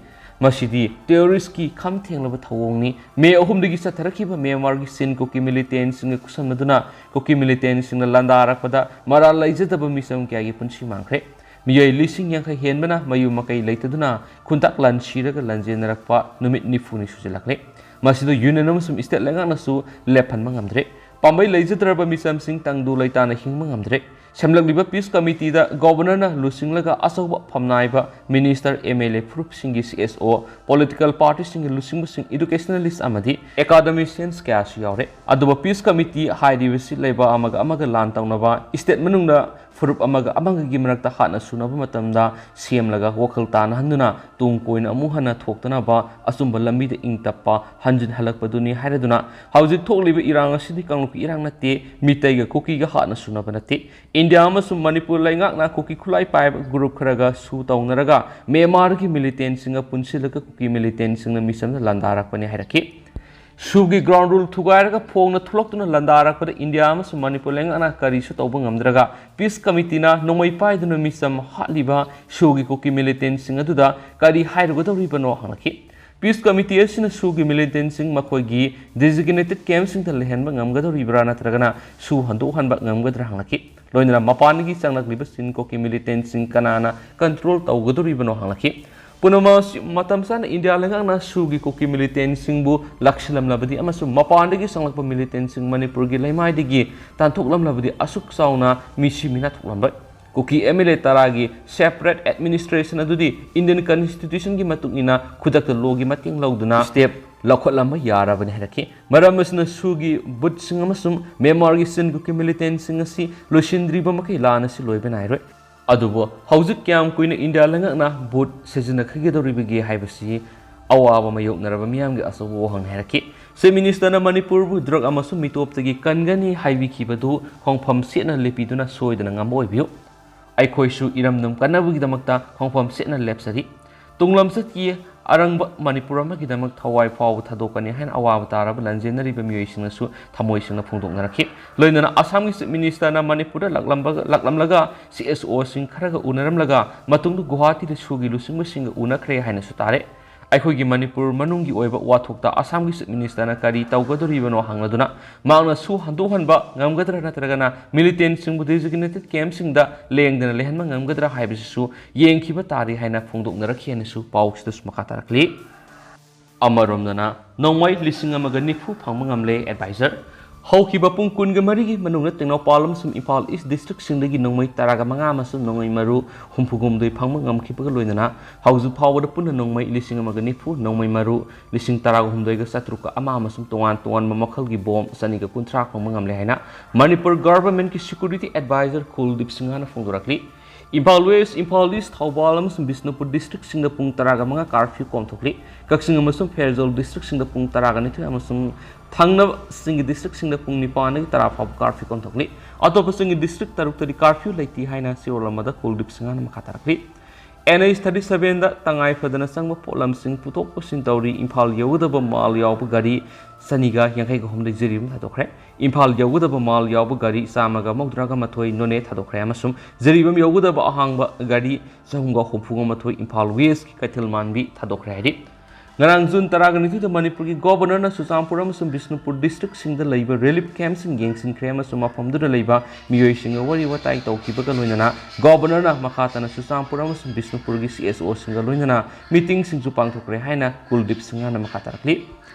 ꯃꯁꯤꯗꯤ terroristꯀꯤ ꯈꯝ ꯊꯦꯡꯂꯕ ꯊꯧꯑꯣꯡꯅꯤ꯫ ꯃꯦ ꯑꯍꯨꯝꯗꯒꯤ ꯆꯠꯊꯔꯛꯈꯤꯕ ꯃ꯭ꯌꯥꯟꯃꯥꯔꯒꯤ ꯆꯤꯟ ꯀꯨꯀꯤ militantꯁꯤꯡꯒ ꯈꯨꯠꯁꯝꯅꯗꯨꯅ ꯀꯨꯀꯤ militantꯁꯤꯡꯅ ꯂꯥꯟꯗꯥꯔꯛꯄꯗ ꯃꯔꯥꯜ ꯂꯩꯖꯗꯕ ꯃꯤꯆꯝ ꯀꯌꯥꯒꯤ ꯄꯨꯟꯁꯤ ꯃꯥꯡꯈ꯭ꯔꯦ꯫ ꯃꯤꯑꯣꯏ ꯂꯤꯁꯤꯡ ꯌꯥꯡꯈꯩ ꯍꯦꯟꯕꯅ ꯃꯌꯨꯝ ꯃꯀꯩ ꯂꯩꯇꯗꯨꯅ ꯈꯨꯟꯇꯥꯛ ꯂꯥꯟꯁꯤꯔꯒ ꯂꯥꯟꯖꯦꯟꯅꯔꯛꯄ ꯅꯨꯃꯤꯠ ꯅꯤꯐꯨꯅꯤ ꯁꯨꯖꯤꯜꯂꯛꯂꯦ꯫ ꯃꯁꯤꯗ union ꯑꯃꯁꯨꯡ state ꯂꯩꯉꯥꯛꯅꯁꯨ ꯂꯦꯞꯍꯟꯕ ꯉꯝꯗ꯭ꯔꯦ꯫ ꯄꯥꯝꯕꯩ ꯂꯩꯖꯗ꯭ꯔꯕ ꯃꯤꯆꯝꯁꯤꯡ ꯇꯪꯗꯨ ꯂꯩꯇꯥꯅ ꯍꯤꯡꯕ ꯉꯝꯗ꯭ꯔꯦ꯫ ꯁꯦꯝꯂꯛꯂꯤꯕ peace committeeꯗ governorꯅ ꯂꯨꯆꯤꯡꯂꯒ ꯑꯆꯧꯕ ꯐꯝꯅꯥꯏꯕ minister, MLA, ꯐꯨꯔꯨꯞꯁꯤꯡꯒꯤ CSO, political partyꯁꯤꯡꯒꯤ ꯂꯨꯆꯤꯡꯕꯁꯤꯡ, educationalist ꯑꯃꯗꯤ academicians ꯀꯌꯥꯁꯨ ꯌꯥꯎꯔꯦ꯫ ꯑꯗꯨꯕꯨ peace committee ꯍꯥꯏꯔꯤꯕꯁꯤ ꯂꯩꯕꯥꯛ ꯑꯃꯒ ꯑꯃꯒ ꯂꯥꯟ ꯇꯧꯅꯕ, state ꯃꯅꯨꯡꯗ ꯐꯨꯔꯨꯞ ꯑꯃꯒ ꯑꯃꯒꯒꯤ ꯃꯔꯛꯇ ꯍꯥꯠꯅ ꯁꯨꯅꯕ ꯃꯇꯝꯗ ꯁꯦꯝꯂꯒ ꯋꯥꯈꯜ ꯇꯥꯅꯍꯟꯗꯨꯅ ꯇꯨꯡ ꯀꯣꯏꯅ ꯑꯃꯨꯛ ꯍꯟꯅ ꯊꯣꯛꯇꯅꯕ ꯑꯆꯨꯝꯕ ꯂꯝꯕꯤꯗ ꯏꯪ ꯇꯞꯄ ꯍꯟꯖꯤꯟ ꯍꯜꯂꯛꯄꯗꯨꯅꯤ ꯍꯥꯏꯔꯗꯨꯅ ꯍꯧꯖꯤꯛ ꯊꯣꯛꯂꯤꯕ ꯏꯔꯥꯡ ꯑꯁꯤꯗꯤ ꯀꯥꯡꯂꯨꯞꯀꯤ ꯏꯔꯥꯡ ꯅꯠꯇꯦ, ꯃꯤꯇꯩꯒ ꯀꯨꯀꯤꯒ ꯍꯥꯠꯅ ꯁꯨꯅꯕ ꯅꯠꯇꯦ꯫ ꯏꯟꯗꯤꯌꯥ ꯑꯃꯁꯨꯡ ꯃꯅꯤꯄꯨꯔ ꯂꯩꯉꯥꯛꯅ ꯀꯨꯀꯤ ꯈꯨꯠꯂꯥꯏ ꯄꯥꯏꯕ group ꯈꯔꯒ ꯁꯨ ꯇꯧꯅꯔꯒ ꯃ꯭ꯌꯥꯟꯃꯥꯔꯒꯤ militantꯁꯤꯡꯒ ꯄꯨꯟꯁꯤꯜꯂꯒ ꯀꯨꯀꯤ militantꯁꯤꯡꯅ ꯃꯤꯆꯝꯗ ꯂꯥꯟꯗꯥꯔꯛꯄꯅꯤ ꯍꯥꯏꯔꯛꯈꯤ꯫ ꯁꯨꯒꯤ ground rule ꯊꯨꯒꯥꯏꯔꯒ ꯐꯣꯡꯅ ꯊꯣꯛꯂꯛꯇꯨꯅ ꯂꯥꯟꯗꯥꯔꯛꯄꯗ ꯏꯟꯗꯤꯌꯥ ꯑꯃꯁꯨꯡ ꯃꯅꯤꯄꯨꯔ ꯂꯩꯉꯥꯛꯅ ꯀꯔꯤꯁꯨ ꯇꯧꯕ ꯉꯝꯗ꯭ꯔꯒ peace committeeꯅ ꯅꯣꯡꯃꯩ ꯄꯥꯏꯗꯨꯅ ꯃꯤꯆꯝ ꯍꯥꯠꯂꯤꯕ ꯁꯨꯒꯤ ꯀꯨꯀꯤ militantꯁꯤꯡ ꯑꯗꯨꯗ ꯀꯔꯤ ꯍꯥꯏꯔꯨꯒꯗꯧꯔꯤꯕꯅꯣ ꯍꯪꯂꯛꯈꯤ꯫ Peace committee ꯑꯁꯤꯅ ꯁꯨꯒꯤ militantꯁꯤꯡ ꯃꯈꯣꯏꯒꯤ designated campꯁꯤꯡꯗ ꯂꯩꯍꯟꯕ ꯉꯝꯒꯗꯧꯔꯤꯕ꯭ꯔꯥ ꯅꯠꯇ꯭ꯔꯒꯅ ꯁꯨ ꯍꯟꯗꯣꯛꯍꯟꯕ ꯉꯝꯒꯗ꯭ꯔꯥ ꯍꯪꯂꯛꯈꯤ꯫ ꯂꯣꯏꯅꯅ ꯃꯄꯥꯟꯗꯒꯤ ꯆꯪꯂꯛꯂꯤꯕ ꯆꯤꯟ ꯀꯨꯀꯤ militantꯁꯤꯡ ꯀꯅꯥꯅ control ꯇꯧꯒꯗꯧꯔꯤꯕꯅꯣ ꯍꯪꯂꯛꯈꯤ꯫ ꯄꯨꯝꯅꯃꯛ ꯑꯁꯤ ꯃꯇꯝ ꯆꯥꯅ ꯏꯟꯗꯤꯌꯥ ꯂꯩꯉꯥꯛꯅ ꯁꯨꯒꯤ ꯀꯨꯀꯤ militantꯁꯤꯡꯕꯨ ꯂꯥꯛꯁꯤꯜꯂꯝꯂꯕꯗꯤ ꯑꯃꯁꯨꯡ ꯃꯄꯥꯟꯗꯒꯤ ꯆꯪꯂꯛꯄ militantꯁꯤꯡ ꯃꯅꯤꯄꯨꯔꯒꯤ ꯂꯩꯃꯥꯏꯗꯒꯤ ꯇꯥꯟꯊꯣꯛꯂꯝꯂꯕꯗꯤ ꯑꯁꯨꯛ ꯆꯥꯎꯅ ꯃꯤꯁꯤ ꯃꯤꯅꯥ ꯊꯣꯛꯂꯝꯂꯣꯏ꯫ ꯀꯨꯀꯤ MLA ꯇꯔꯥꯒꯤ separate administration ꯑꯗꯨꯗꯤ Indian Constitutionꯒꯤ ꯃꯇꯨꯡ ꯏꯟꯅ ꯈꯨꯗꯛꯇ lawꯒꯤ ꯃꯇꯦꯡ ꯂꯧꯗꯨꯅ step ꯂꯧꯈꯠꯂꯝꯕ ꯌꯥꯔꯕꯅꯤ ꯍꯥꯏꯔꯛꯈꯤ꯫ ꯃꯔꯝ ꯑꯁꯤꯅ ꯁꯨꯒꯤ ꯕꯨꯠꯁꯤꯡ ꯑꯃꯁꯨꯡ ꯃ꯭ꯌꯥꯟꯃꯥꯔꯒꯤ ꯁꯤꯟꯒꯨꯀꯤ ꯃꯤꯂꯤꯇꯦꯟꯁꯤꯡ ꯑꯁꯤ ꯂꯣꯏꯁꯤꯟꯗ꯭ꯔꯤꯕ ꯃꯈꯩ ꯂꯥꯟ ꯑꯁꯤ ꯂꯣꯏꯕ ꯅꯥꯏꯔꯣꯏ꯫ ꯑꯗꯨꯕꯨ ꯍꯧꯖꯤꯛ ꯀꯌꯥꯝ ꯀꯨꯏꯅ ꯏꯟꯗꯤꯌꯥ ꯂꯩꯉꯥꯛꯅ ꯕꯨꯠ ꯁꯤꯖꯤꯟꯅꯈꯤꯒꯗꯧꯔꯤꯕꯒꯦ ꯍꯥꯏꯕꯁꯤ ꯑꯋꯥꯕ ꯃꯥꯌꯣꯛꯅꯔꯕ ꯃꯤꯌꯥꯝꯒꯤ ꯑꯆꯧꯕ ꯋꯥꯍꯪꯅꯤ ꯍꯥꯏꯔꯛꯈꯤ꯫ ꯆꯤꯐ ꯃꯤꯅꯤꯁꯇꯔꯅ ꯃꯅꯤꯄꯨꯔꯕꯨ ꯗ꯭ꯔꯒ ꯑꯃꯁꯨꯡ ꯃꯤꯇꯣꯞꯇꯒꯤ ꯀꯟꯒꯅꯤ ꯍꯥꯏꯕꯤꯈꯤꯕꯗꯨ ꯈꯣꯡꯐꯝ ꯁꯦꯠꯅ ꯂꯦꯞꯄꯤꯗꯨꯅ ꯁꯣꯏꯗꯅ ꯉꯝꯕ ꯑꯣꯏꯕꯤꯌꯨ꯫ ꯑꯩꯈꯣꯏꯁꯨ ꯏꯔꯝꯗꯝ ꯀꯟꯅꯕꯒꯤꯗꯃꯛꯇ ꯈꯣꯡꯐꯝ ꯁꯦꯠꯅ ꯂꯦꯞꯆꯔꯤ꯫ ꯇꯨꯡꯂꯝꯆꯠꯀꯤ ꯑꯔꯪꯕ ꯃꯅꯤꯄꯨꯔ ꯑꯃꯒꯤꯗꯃꯛ ꯊꯋꯥꯏ ꯐꯥꯎꯕ ꯊꯥꯗꯣꯛꯀꯅꯤ ꯍꯥꯏꯅ ꯑꯋꯥꯕ ꯇꯥꯔꯕ ꯂꯥꯟꯖꯦꯟꯅꯔꯤꯕ ꯃꯤꯑꯣꯏꯁꯤꯡꯅꯁꯨ ꯊꯃꯣꯏ ꯁꯦꯡꯅ ꯐꯣꯡꯗꯣꯛꯅꯔꯛꯈꯤ꯫ ꯂꯣꯏꯅꯅ ꯑꯁꯥꯝꯒꯤ ꯆꯤꯐ ꯃꯤꯅꯤꯁꯇꯔꯅ ꯃꯅꯤꯄꯨꯔꯗ ꯂꯥꯛꯂꯝꯕꯒ-, ꯂꯥꯛꯂꯝꯂꯒ ꯁꯤ ꯑꯦꯁ ꯑꯣꯁꯤꯡ ꯈꯔꯒ ꯎꯅꯔꯝꯂꯒ ꯃꯇꯨꯡꯗ ꯒꯨꯋꯥꯍꯥꯇꯤꯗ ꯁꯨꯒꯤ ꯂꯨꯆꯤꯡꯕꯁꯤꯡꯒ ꯎꯅꯈ꯭ꯔꯦ ꯍꯥꯏꯅꯁꯨ ꯇꯥꯔꯦ꯫ ꯑꯩꯈꯣꯏꯒꯤ ꯃꯅꯤꯄꯨꯔ ꯃꯅꯨꯡꯒꯤ ꯑꯣꯏꯕ ꯋꯥꯊꯣꯛꯇ ꯑꯁꯥꯝꯒꯤ ꯆꯤꯐ ꯃꯤꯅꯤꯁꯇꯔꯅ ꯀꯔꯤ ꯇꯧꯒꯗꯧꯔꯤꯕꯅꯣ ꯍꯪꯂꯗꯨꯅ ꯃꯍꯥꯛꯅ ꯁꯨ ꯍꯟꯗꯣꯛꯍꯟꯕ ꯉꯝꯒꯗ꯭ꯔꯥ ꯅꯠꯇ꯭ꯔꯒꯅ ꯃꯤꯂꯤꯇꯦꯟꯁꯤꯡꯕꯨ ꯗꯤꯖꯤꯒꯅꯦꯇꯦꯗ ꯀꯦꯝꯞꯁꯤꯡꯗ ꯂꯦꯡꯗꯅ ꯂꯩꯍꯟꯕ ꯉꯝꯒꯗ꯭ꯔꯥ ꯍꯥꯏꯕꯁꯤꯁꯨ ꯌꯦꯡꯈꯤꯕ ꯇꯥꯔꯤ ꯍꯥꯏꯅ ꯐꯣꯡꯗꯣꯛꯅꯔꯛꯈꯤ ꯍꯥꯏꯅꯁꯨ ꯄꯥꯎꯁꯤꯗꯁꯨ ꯃꯈꯥ ꯇꯥꯔꯛꯂꯤ꯫ ꯑꯃꯔꯣꯝꯗꯅ ꯅꯣꯡꯃꯩ ꯂꯤꯁꯤꯡ ꯑꯃꯒ ꯅꯤꯐꯨ ꯐꯪꯕ ꯉꯝꯂꯦ ꯑꯦꯗꯚꯥꯏꯖꯔ꯫ ꯍꯧꯈꯤꯕ ꯄꯨꯡ ꯀꯨꯟꯒ ꯃꯔꯤꯒꯤ ꯃꯅꯨꯡꯗ ꯇꯦꯡꯅꯧꯄꯥꯜ ꯑꯃꯁꯨꯡ ꯏꯝꯐꯥꯜ ꯏꯁ ꯗꯤꯁꯇ꯭ꯔꯤꯛꯁꯤꯡꯗꯒꯤ ꯅꯣꯡꯃꯩ ꯇꯔꯥꯒ ꯃꯉꯥ ꯑꯃꯁꯨꯡ ꯅꯣꯡꯃꯩ ꯃꯔꯨ ꯍꯨꯝꯐꯨꯒ ꯍꯨꯝꯗꯣꯏ ꯐꯪꯕ ꯉꯝꯈꯤꯕꯒ ꯂꯣꯏꯅꯅ ꯍꯧꯖꯤꯛ ꯐꯥꯎꯕꯗ ꯄꯨꯟꯅ ꯅꯣꯡꯃꯩ ꯂꯤꯁꯤꯡ ꯑꯃꯒ ꯅꯤꯐꯨ, ꯅꯣꯡꯃꯩ ꯃꯔꯨ ꯂꯤꯁꯤꯡ ꯇꯔꯥꯒ ꯍꯨꯝꯗꯣꯏꯒ ꯆꯥꯇ꯭ꯔꯨꯛꯀ ꯑꯃ ꯑꯃꯁꯨꯡ ꯇꯣꯉꯥꯟ ꯇꯣꯉꯥꯟꯕ ꯃꯈꯜꯒꯤ ꯕꯣꯝ ꯆꯅꯤꯒ ꯀꯨꯟꯊ꯭ꯔꯥ ꯐꯪꯕ ꯉꯝꯂꯦ ꯍꯥꯏꯅ ꯃꯅꯤꯄꯨꯔ ꯒꯚꯔꯟꯃꯦꯟꯠꯀꯤ ꯁꯦꯀ꯭ꯌꯨꯔꯤꯇꯤ ꯑꯦꯗꯚꯥꯏꯖꯔ ꯀꯨꯜꯗꯤꯞ ꯁꯤꯡꯍꯅ ꯐꯣꯡꯗꯣꯔꯛꯂꯤ꯫ ꯏꯝꯐꯥꯜ ꯋꯦꯁ, ꯏꯝꯐꯥꯜ ꯏꯁ, ꯊꯧꯕꯥꯜ ꯑꯃꯁꯨꯡ ꯕꯤꯁꯅꯨꯄꯨꯔ ꯗꯤꯁꯇ꯭ꯔꯤꯛꯁꯤꯡꯗ ꯄꯨꯡ ꯇꯔꯥꯒ ꯃꯉꯥ ꯀꯥꯔꯐ꯭ꯌꯨ ꯀꯣꯝꯊꯣꯛꯂꯤ꯫ ꯀꯛꯆꯤꯡ ꯑꯃꯁꯨꯡ ꯐꯦꯔꯖꯧ ꯗꯤꯁꯇ꯭ꯔꯤꯛꯁꯤꯡꯗ ꯄꯨꯡ ꯇꯔꯥꯒ ꯅꯤꯊꯣꯏ ꯑꯃꯁꯨꯡ ꯊꯪꯅꯕꯁꯤꯡꯒꯤ ꯗꯤꯁꯇ꯭ꯔꯤꯛꯁꯤꯡꯗ ꯄꯨꯡ ꯅꯤꯄꯥꯟꯗꯒꯤ ꯇꯔꯥ ꯐꯥꯎꯕ ꯀꯥꯔꯐ꯭ꯌꯨ ꯀꯣꯝꯊꯣꯛꯂꯤ꯫ ꯑꯇꯣꯞꯄꯁꯤꯡꯒꯤ ꯗꯤꯁꯇ꯭ꯔꯤꯛ ꯇꯔꯨꯛꯇꯗꯤ ꯀꯥꯔꯐ꯭ꯌꯨ ꯂꯩꯇꯦ ꯍꯥꯏꯅ ꯆꯦꯔꯣꯜ ꯑꯃꯗ ꯀꯨꯜꯗꯤꯞ ꯁꯤꯡꯍꯅ ꯃꯈꯥ ꯇꯥꯔꯛꯂꯤ꯫ ꯑꯦꯟ ꯑꯩꯆ ꯊꯥꯔꯇꯤ ꯁꯚꯦꯟꯗ ꯇꯉꯥꯏ ꯐꯗꯅ ꯆꯪꯕ ꯄꯣꯠꯂꯝꯁꯤꯡ ꯄꯨꯊꯣꯛ ꯄꯨꯁꯤꯟ ꯇꯧꯔꯤ꯫ ꯏꯝꯐꯥꯜ ꯌꯧꯒꯗꯕ ꯃꯥꯜ ꯌꯥꯎꯕ ꯒꯥꯔꯤ ꯆꯅꯤꯒ ꯌꯥꯡꯈꯩꯒ ꯍꯨꯝꯗꯣꯏ ꯖꯤꯔꯤꯕꯥꯝ ꯊꯥꯗꯣꯛꯈ꯭ꯔꯦ꯫ ꯏꯝꯐꯥꯜ ꯌꯧꯒꯗꯕ ꯃꯥꯜ ꯌꯥꯎꯕ ꯒꯥꯔꯤ ꯆꯥꯝꯃꯒ ꯃꯧꯗ꯭ꯔꯥꯒ ꯃꯥꯊꯣꯏ ꯅꯣꯅꯦ ꯊꯥꯗꯣꯛꯈ꯭ꯔꯦ ꯑꯃꯁꯨꯡ ꯖꯤꯔꯤꯕꯥꯝ ꯌꯧꯒꯗꯕ ꯑꯍꯥꯡꯕ ꯒꯥꯔꯤ ꯆꯍꯨꯝꯒ ꯍꯨꯝꯐꯨꯒ ꯃꯥꯊꯣꯏ ꯏꯝꯐꯥꯜ ꯋꯦꯁꯀꯤ ꯀꯩꯊꯦꯜ ꯃꯥꯟꯕꯤ ꯊꯥꯗꯣꯛꯈ꯭ꯔꯦ ꯍꯥꯏꯔꯤ꯫ ꯉꯔꯥꯡ ꯖꯨꯟ ꯇꯔꯥꯒ ꯅꯤꯊꯣꯏꯗ ꯃꯅꯤꯄꯨꯔꯒꯤ ꯒꯣꯚꯔꯅꯔꯅ ꯆꯨꯔꯆꯥꯟꯄꯨꯔ ꯑꯃꯁꯨꯡ ꯕꯤꯁꯅꯨꯄꯨꯔ ꯗꯤꯁꯇ꯭ꯔꯤꯛꯁꯤꯡꯗ ꯂꯩꯕ ꯔꯤꯂꯤꯐ ꯀꯦꯝꯞꯁꯤꯡ ꯌꯦꯡꯁꯤꯟꯈ꯭ꯔꯦ ꯑꯃꯁꯨꯡ ꯃꯐꯝꯗꯨꯗ ꯂꯩꯕ ꯃꯤꯑꯣꯏꯁꯤꯡꯒ ꯋꯥꯔꯤ ꯋꯥꯇꯥꯏ ꯇꯧꯈꯤꯕꯒ ꯂꯣꯏꯅꯅ ꯒꯣꯚꯔꯅꯔꯅ ꯃꯈꯥ ꯇꯥꯅ ꯆꯨꯔꯆꯥꯟꯄꯨꯔ ꯑꯃꯁꯨꯡ ꯕꯤꯁꯅꯨꯄꯨꯔꯒꯤ ꯁꯤ ꯑꯦꯁ ꯑꯣꯁꯤꯡꯒ ꯂꯣꯏꯅꯅ ꯃꯤꯇꯤꯡꯁꯤꯡꯁꯨ ꯄꯥꯡꯊꯣꯛꯈ꯭ꯔꯦ ꯍꯥꯏꯅ ꯀꯨꯜꯗꯤꯞ ꯁꯤꯡꯍꯅ ꯃꯈꯥ ꯇꯥꯔꯛꯂꯤ꯫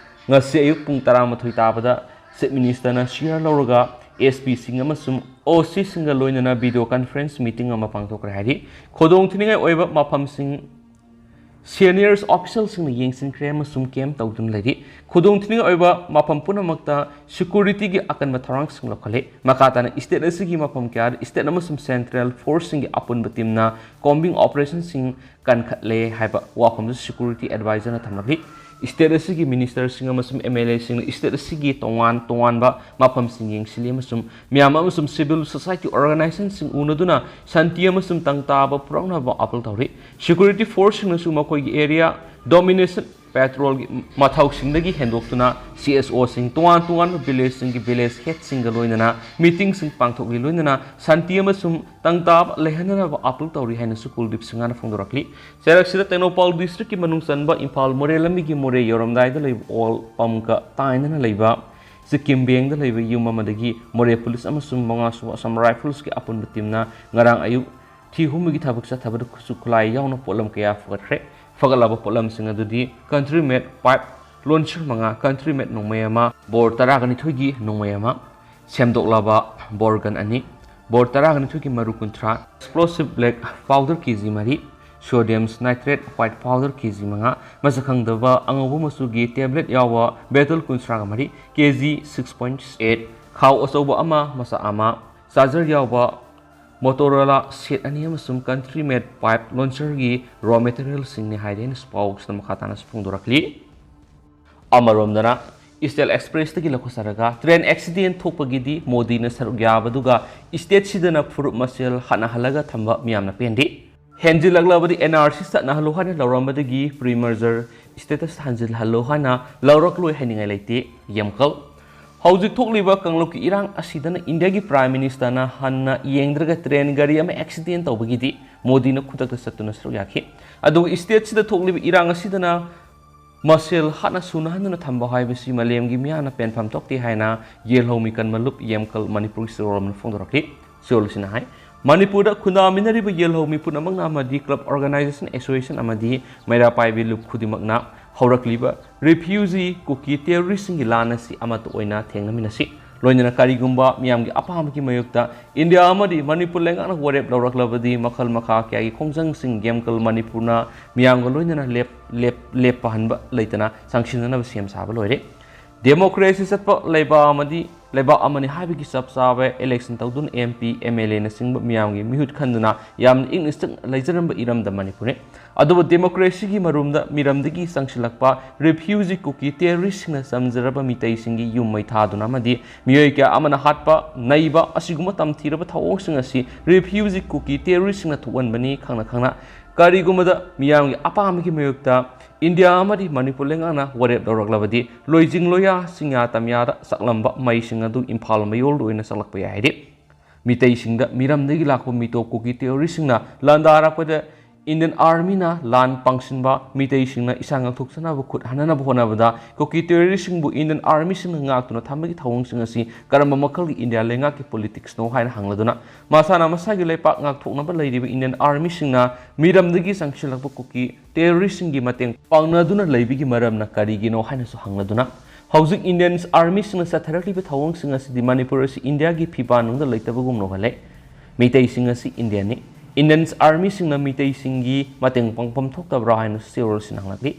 ꯉꯁꯤ ꯑꯌꯨꯛ ꯄꯨꯡ ꯇꯔꯥꯃꯥꯊꯣꯏ ꯇꯥꯕꯗ ꯆꯤꯐ ꯃꯤꯅꯤꯁꯇꯔꯅ ꯁꯤꯌꯥꯔ ꯂꯧꯔꯒ ꯑꯦꯁ ꯄꯤꯁꯤꯡ ꯑꯃꯁꯨꯡ ꯑꯣ ꯁꯤꯁꯤꯡꯒ ꯂꯣꯏꯅꯅ ꯚꯤꯗꯤꯑꯣ ꯀꯟꯐꯔꯦꯟꯁ ꯃꯤꯇꯤꯡ ꯑꯃ ꯄꯥꯡꯊꯣꯛꯈ꯭ꯔꯦ ꯍꯥꯏꯔꯤ꯫ ꯈꯨꯗꯣꯡꯊꯤꯅꯤꯡꯉꯥꯏ ꯑꯣꯏꯕ ꯃꯐꯝꯁꯤꯡ Seniors officialꯁꯤꯡꯅ ꯌꯦꯡꯁꯤꯟꯈ꯭ꯔꯦ ꯑꯃꯁꯨꯡ camp ꯇꯧꯗꯨꯅ ꯂꯩꯔꯤ꯫ ꯈꯨꯗꯣꯡꯊꯤꯅꯤꯡꯉꯥꯏ ꯑꯣꯏꯕ ꯃꯐꯝ ꯄꯨꯝꯅꯃꯛꯇ securityꯒꯤ ꯑꯀꯟꯕ ꯊꯧꯔꯥꯡꯁꯤꯡ ꯂꯧꯈꯠꯂꯤ꯫ ꯃꯈꯥ ꯇꯥꯅ state ꯑꯁꯤꯒꯤ ꯃꯐꯝ ꯀꯌꯥꯗ state ꯑꯃꯁꯨꯡ central forceꯁꯤꯡꯒꯤ ꯑꯄꯨꯟꯕ teamꯅ combing operationꯁꯤꯡ ꯀꯟꯈꯠꯂꯦ ꯍꯥꯏꯕ ꯋꯥꯐꯝꯗꯨ security advisorꯅ ꯊꯝꯂꯛꯂꯤ꯫ State ꯑꯁꯤꯒꯤ ministerꯁꯤꯡ ꯑꯃꯁꯨꯡ MLAꯁꯤꯡꯅ state ꯑꯁꯤꯒꯤ ꯇꯣꯉꯥꯟ ꯇꯣꯉꯥꯟꯕ ꯃꯐꯝꯁꯤꯡ ꯌꯦꯡꯁꯤꯜꯂꯤ ꯑꯃꯁꯨꯡ ꯃꯤꯌꯥꯝ ꯑꯃꯁꯨꯡ civil society organizationꯁꯤꯡ ꯎꯅꯗꯨꯅ ꯁꯥꯟꯇꯤ ꯑꯃꯁꯨꯡ ꯇꯪ ꯇꯥꯕ ꯄꯨꯔꯛꯅꯕ appeal ꯇꯧꯔꯤ꯫ Security forceꯁꯤꯡꯅꯁꯨ ꯃꯈꯣꯏꯒꯤ area domination patrolꯒꯤ ꯃꯊꯧꯁꯤꯡꯗꯒꯤ ꯍꯦꯟꯗꯣꯛꯇꯨꯅ CSOꯁꯤꯡ, ꯇꯣꯉꯥꯟ ꯇꯣꯉꯥꯟꯕ villageꯁꯤꯡꯒꯤ village headꯁꯤꯡꯒ ꯂꯣꯏꯅꯅ meetingꯁꯤꯡ ꯄꯥꯡꯊꯣꯛꯂꯤ, ꯂꯣꯏꯅꯅ ꯁꯥꯟꯇꯤ ꯑꯃꯁꯨꯡ ꯇꯪ ꯇꯥꯕ ꯂꯩꯍꯟꯅꯅꯕ appeal ꯇꯧꯔꯤ ꯍꯥꯏꯅꯁꯨ ꯀꯨꯜꯗꯤꯞ ꯁꯤꯡꯍꯅ ꯐꯣꯡꯗꯣꯔꯛꯂꯤ꯫ ꯆꯩꯔꯛꯁꯤꯗ ꯇꯦꯡꯅꯧꯄꯥꯜ districtꯀꯤ ꯃꯅꯨꯡ ꯆꯟꯕ ꯏꯝꯐꯥꯜ ꯃꯣꯔꯦ ꯂꯝꯕꯤꯒꯤ ꯃꯣꯔꯦ ꯌꯧꯔꯝꯗꯥꯏꯗ ꯂꯩꯕ ꯑꯣꯜ ꯄꯝꯒ ꯇꯥꯏꯅꯅ ꯂꯩꯕ ꯁꯤꯛꯀꯤꯝ ꯕꯦꯡꯗ ꯂꯩꯕ ꯌꯨꯝ ꯑꯃꯗꯒꯤ ꯃꯣꯔꯦ police ꯑꯃꯁꯨꯡ ꯃꯉꯥꯁꯨꯕ Assam Riflesꯀꯤ ꯑꯄꯨꯟꯕ teamꯅ ꯉꯔꯥꯡ ꯑꯌꯨꯛ ꯊꯤ ꯍꯨꯝꯕꯒꯤ ꯊꯕꯛ ꯆꯠꯊꯕꯗ ꯈꯨꯠꯁꯨ ꯈꯨꯠꯂꯥꯏ ꯌꯥꯎꯅ ꯄꯣꯠꯂꯝ ꯀꯌꯥ ꯐꯒꯠꯈ꯭ꯔꯦ꯫ ꯐꯒꯠꯂꯕ ꯄꯣꯠꯂꯝꯁꯤꯡ ꯑꯗꯨꯗꯤ country made pipe launcher ꯃꯉꯥ, country made ꯅꯣꯡꯃꯩ ꯑꯃ, bore ꯇꯔꯥꯒ ꯅꯤꯊꯣꯏꯒꯤ ꯅꯣꯡꯃꯩ ꯑꯃ, ꯁꯦꯝꯗꯣꯛꯂꯕ bore gun ꯑꯅꯤ, bore ꯇꯔꯥꯒ ꯅꯤꯊꯣꯏꯒꯤ ꯃꯔꯨ ꯀꯨꯟꯊ꯭ꯔꯥ, explosive black powder KG ꯃꯔꯤ, sodium nitrate white powder KG ꯃꯉꯥ, ꯃꯁꯛ ꯈꯪꯗꯕ ꯑꯉꯧꯕ ꯃꯆꯨꯒꯤ tablet ꯌꯥꯎꯕ bottle ꯀꯨꯟꯊ꯭ꯔꯥꯒ ꯃꯔꯤ, KG six point eight, ꯈꯥꯎ ꯑꯆꯧꯕ ꯑꯃ, ꯃꯆꯥ ꯑꯃ, charger ꯌꯥꯎꯕ Motorola set ꯑꯅꯤ ꯑꯃꯁꯨꯡ country made pipe launcherꯒꯤ raw materialꯁꯤꯡꯅꯤ ꯍꯥꯏꯗꯤ ꯑꯩꯅꯁꯨ ꯄꯥꯎꯁꯤꯗ ꯃꯈꯥ ꯇꯥꯅꯁꯨ ꯐꯣꯡꯗꯣꯔꯛꯂꯤ꯫ ꯑꯃꯔꯣꯝꯗꯅ Eastern Expressꯇꯒꯤ ꯂꯧꯈꯠꯆꯔꯒ train accident ꯊꯣꯛꯄꯒꯤꯗꯤ ꯃꯣꯗꯤꯅ ꯁꯔꯨꯛ ꯌꯥꯕꯗꯨꯒ stateꯁꯤꯗꯅ ꯐꯨꯔꯨꯞ ꯃꯁꯦꯜ ꯍꯥꯠꯅꯍꯜꯂꯒ ꯊꯝꯕ ꯃꯤꯌꯥꯝꯅ ꯄꯦꯟꯗꯦ꯫ ꯍꯦꯟꯖꯤꯜꯂꯛꯂꯕꯗꯤ NRC ꯆꯠꯅꯍꯜꯂꯨ ꯍꯥꯏꯅ ꯂꯧꯔꯝꯕꯗꯒꯤ pre-merger status ꯍꯟꯖꯤꯜꯍꯜꯂꯨ ꯍꯥꯏꯅ ꯂꯧꯔꯛꯂꯣꯏ ꯍꯥꯏꯅꯤꯡꯉꯥꯏ ꯂꯩꯇꯦ꯫ ꯌꯦꯝꯀꯜ꯫ ꯍꯧꯖꯤꯛ ꯊꯣꯛꯂꯤꯕ ꯀꯥꯡꯂꯨꯞꯀꯤ ꯏꯔꯥꯡ ꯑꯁꯤꯗꯅ ꯏꯟꯗꯤꯌꯥꯒꯤ Prime Ministerꯅ ꯍꯟꯅ ꯌꯦꯡꯗ꯭ꯔꯒ train ꯒꯥꯔꯤ ꯑꯃ accident ꯇꯧꯕꯒꯤꯗꯤ ꯃꯣꯗꯤꯅ ꯈꯨꯗꯛꯇ ꯆꯠꯇꯨꯅ ꯁꯔꯨꯛ ꯌꯥꯈꯤ꯫ ꯑꯗꯨꯒ stateꯁꯤꯗ ꯊꯣꯛꯂꯤꯕ ꯏꯔꯥꯡ ꯑꯁꯤꯗꯅ ꯃꯁꯦꯜ ꯍꯥꯠꯅ ꯁꯨꯅꯍꯟꯗꯨꯅ ꯊꯝꯕ ꯍꯥꯏꯕꯁꯤ ꯃꯥꯂꯦꯝꯒꯤ ꯃꯤꯌꯥꯝꯅ ꯄꯦꯟꯐꯝ ꯊꯣꯛꯇꯦ ꯍꯥꯏꯅ ꯌꯦꯜꯍꯧꯃꯤ ꯀꯟꯕ ꯂꯨꯞ ꯌꯦꯝꯀꯜ ꯃꯅꯤꯄꯨꯔꯒꯤ ꯆꯤꯔꯣꯜ ꯑꯃꯅ ꯐꯣꯡꯗꯣꯔꯛꯂꯤ꯫ ꯆꯤꯔꯣꯜꯁꯤꯅ ꯍꯥꯏ, ꯃꯅꯤꯄꯨꯔꯗ ꯈꯨꯟꯗꯥꯃꯤꯟꯅꯔꯤꯕ ꯌꯦꯜꯍꯧ ꯃꯤꯄꯨꯝ ꯑꯃꯅ ꯑꯃꯗꯤ club organization association ꯑꯃꯗꯤ ꯃꯩꯔꯥ ꯄꯥꯏꯕꯤ ꯂꯨꯞ ꯈꯨꯗꯤꯡꯃꯛꯅ ꯍꯧꯔꯛꯂꯤꯕ refugee ꯀꯨꯀꯤ terroristꯁꯤꯡꯒꯤ ꯂꯥꯟ ꯑꯁꯤ ꯑꯃꯠꯇ ꯑꯣꯏꯅ ꯊꯦꯡꯅꯃꯤꯟꯅꯁꯤ꯫ ꯂꯣꯏꯅꯅ ꯀꯔꯤꯒꯨꯝꯕ ꯃꯤꯌꯥꯝꯒꯤ ꯑꯄꯥꯝꯕꯒꯤ ꯃꯥꯌꯣꯛꯇ ꯏꯟꯗꯤꯌꯥ ꯑꯃꯗꯤ ꯃꯅꯤꯄꯨꯔ ꯂꯩꯉꯥꯛꯅ ꯋꯥꯔꯦꯞ ꯂꯧꯔꯛꯂꯕꯗꯤ ꯃꯈꯜ ꯃꯈꯥ ꯀꯌꯥꯒꯤ ꯈꯣꯡꯖꯪꯁꯤꯡ ꯒꯦꯝꯀꯜ ꯃꯅꯤꯄꯨꯔꯅ ꯃꯤꯌꯥꯝꯒ ꯂꯣꯏꯅꯅ ꯂꯦꯞ-, ꯂꯦꯞ-, ꯂꯦꯞꯄꯍꯟꯕ ꯂꯩꯇꯅ ꯆꯪꯁꯤꯟꯅꯅꯕ ꯁꯦꯝ ꯁꯥꯕ ꯂꯣꯏꯔꯦ꯫ ꯗꯦꯃꯣꯀ꯭ꯔꯦꯁꯤ ꯆꯠꯄ ꯂꯩꯕꯥꯛ ꯑꯃꯗꯤ ꯂꯩꯕꯥꯛ ꯑꯃꯅꯤ ꯍꯥꯏꯕꯒꯤ ꯆꯞ ꯆꯥꯕ ꯏꯂꯦꯛꯁꯟ ꯇꯧꯗꯨꯅ ꯑꯦꯝ ꯄꯤ, ꯑꯦꯝ ꯑꯦꯜ ꯑꯦꯅꯆꯤꯡꯕ ꯃꯤꯌꯥꯝꯒꯤ ꯃꯤꯍꯨꯠ ꯈꯟꯗꯨꯅ ꯌꯥꯝꯅ ꯏꯪꯅ ꯆꯤꯛꯅ ꯂꯩꯖꯔꯝꯕ ꯏꯔꯝꯗꯝ ꯃꯅꯤꯄꯨꯔꯅꯤ꯫ ꯑꯗꯨꯕꯨ ꯗꯦꯃꯣꯀ꯭ꯔꯦꯁꯤꯒꯤ ꯃꯔꯨꯝꯗ ꯃꯤꯔꯝꯗꯒꯤ ꯆꯪꯁꯤꯜꯂꯛꯄ ꯔꯤꯐ꯭ꯌꯨꯖꯤ ꯀꯨꯀꯤ ꯇꯦꯔꯣꯔꯤꯁꯁꯤꯡꯅ ꯆꯝꯖꯔꯕ ꯃꯤꯇꯩꯁꯤꯡꯒꯤ ꯌꯨꯝ ꯃꯩ ꯊꯥꯗꯨꯅ ꯑꯃꯗꯤ ꯃꯤꯑꯣꯏ ꯀꯌꯥ ꯑꯃꯅ ꯍꯥꯠꯄ, ꯅꯩꯕ ꯑꯁꯤꯒꯨꯝꯕ ꯇꯝꯊꯤꯔꯕ ꯊꯧꯑꯣꯡꯁꯤꯡ ꯑꯁꯤ ꯔꯤꯐ꯭ꯌꯨꯖꯤ ꯀꯨꯀꯤ ꯇꯦꯔꯣꯔꯤꯁꯁꯤꯡꯅ ꯊꯣꯛꯍꯟꯕꯅꯤ꯫ ꯈꯪꯅ ꯈꯪꯅ ꯀꯔꯤꯒꯨꯝꯕꯗ ꯃꯤꯌꯥꯝꯒꯤ ꯑꯄꯥꯝꯕꯒꯤ ꯃꯥꯌꯣꯛꯇ ꯏꯟꯗꯤꯌꯥ ꯑꯃꯗꯤ ꯃꯅꯤꯄꯨꯔ ꯂꯩꯉꯥꯛꯅ ꯋꯥꯔꯦꯞ ꯂꯧꯔꯛꯂꯕꯗꯤ ꯂꯣꯏꯖꯤꯡ ꯂꯣꯌꯥ ꯆꯤꯡꯌꯥ ꯇꯝꯌꯥꯗ ꯆꯥꯛꯂꯝꯕ ꯃꯩꯁꯤꯡ ꯑꯗꯨ ꯏꯝꯐꯥꯜ ꯃꯌꯣꯜꯗ ꯑꯣꯏꯅ ꯆꯥꯛꯂꯛꯄ ꯌꯥꯏ ꯍꯥꯏꯔꯤ꯫ ꯃꯤꯇꯩꯁꯤꯡꯗ ꯃꯤꯔꯝꯗꯒꯤ ꯂꯥꯛꯄ ꯃꯤꯇꯣꯞ ꯀꯨꯀꯤ ꯇꯦꯔꯣꯔꯤꯁꯁꯤꯡꯅ ꯂꯥꯟꯗꯥꯔꯛꯄꯗ ꯏꯟꯗꯤꯌꯟ ꯑꯥꯔꯃꯤꯅ ꯂꯥꯟ ꯄꯥꯡꯁꯤꯟꯕ, ꯃꯤꯇꯩꯁꯤꯡꯅ ꯏꯁꯥ ꯉꯥꯛꯊꯣꯛꯆꯅꯕ ꯈꯨꯠ ꯍꯟꯅꯅꯕ ꯍꯣꯠꯅꯕꯗ ꯀꯨꯀꯤ ꯇꯦꯔꯣꯔꯤꯁꯁꯤꯡꯕꯨ ꯏꯟꯗꯤꯌꯟ ꯑꯥꯔꯃꯤꯁꯤꯡꯅ ꯉꯥꯛꯇꯨꯅ ꯊꯝꯕꯒꯤ ꯊꯧꯑꯣꯡꯁꯤꯡ ꯑꯁꯤ ꯀꯔꯝꯕ ꯃꯈꯜꯒꯤ ꯏꯟꯗꯤꯌꯥ ꯂꯩꯉꯥꯛꯀꯤ ꯄꯣꯂꯤꯇꯤꯛꯁꯅꯣ ꯍꯥꯏꯅ ꯍꯪꯂꯗꯨꯅ ꯃꯁꯥꯅ ꯃꯁꯥꯒꯤ ꯂꯩꯄꯥꯛ ꯉꯥꯛꯊꯣꯛꯅꯕ ꯂꯩꯔꯤꯕ ꯏꯟꯗꯤꯌꯟ ꯑꯥꯔꯃꯤꯁꯤꯡꯅ ꯃꯤꯔꯝꯗꯒꯤ ꯆꯪꯁꯤꯜꯂꯛꯄ ꯀꯨꯀꯤ ꯇꯦꯔꯣꯔꯤꯁꯁꯤꯡꯒꯤ ꯃꯇꯦꯡ ꯄꯥꯡꯅꯗꯨꯅ ꯂꯩꯕꯒꯤ ꯃꯔꯝꯅ ꯀꯔꯤꯒꯤꯅꯣ ꯍꯥꯏꯅꯁꯨ ꯍꯪꯂꯗꯨꯅ ꯍꯧꯖꯤꯛ ꯏꯟꯗꯤꯌꯟ ꯑꯥꯔꯃꯤꯁꯤꯡꯅ ꯆꯠꯊꯔꯛꯂꯤꯕ ꯊꯧꯑꯣꯡꯁꯤꯡ ꯑꯁꯤꯗꯤ ꯃꯅꯤꯄꯨꯔ ꯑꯁꯤ ꯏꯟꯗꯤꯌꯥꯒꯤ ꯐꯤꯕꯥꯟ ꯅꯨꯡꯗ ꯂꯩꯇꯕꯒꯨꯝꯅ ꯎꯍꯜꯂꯦ꯫ ꯃꯤꯇꯩꯁꯤꯡ ꯑꯁꯤ ꯏꯟꯗꯤꯌꯟꯅꯤ꯫ ꯏꯟꯗꯤꯌꯟ ꯑꯥꯔꯃꯤꯁꯤꯡꯅ ꯃꯤꯇꯩꯁꯤꯡꯒꯤ ꯃꯇꯦꯡ ꯄꯥꯡꯐꯝ ꯊꯣꯛꯇꯕ꯭ꯔꯥ ꯍꯥꯏꯅꯁꯨ ꯆꯦꯔꯣꯜꯁꯤꯡꯅ ꯍꯪꯂꯛꯂꯤ꯫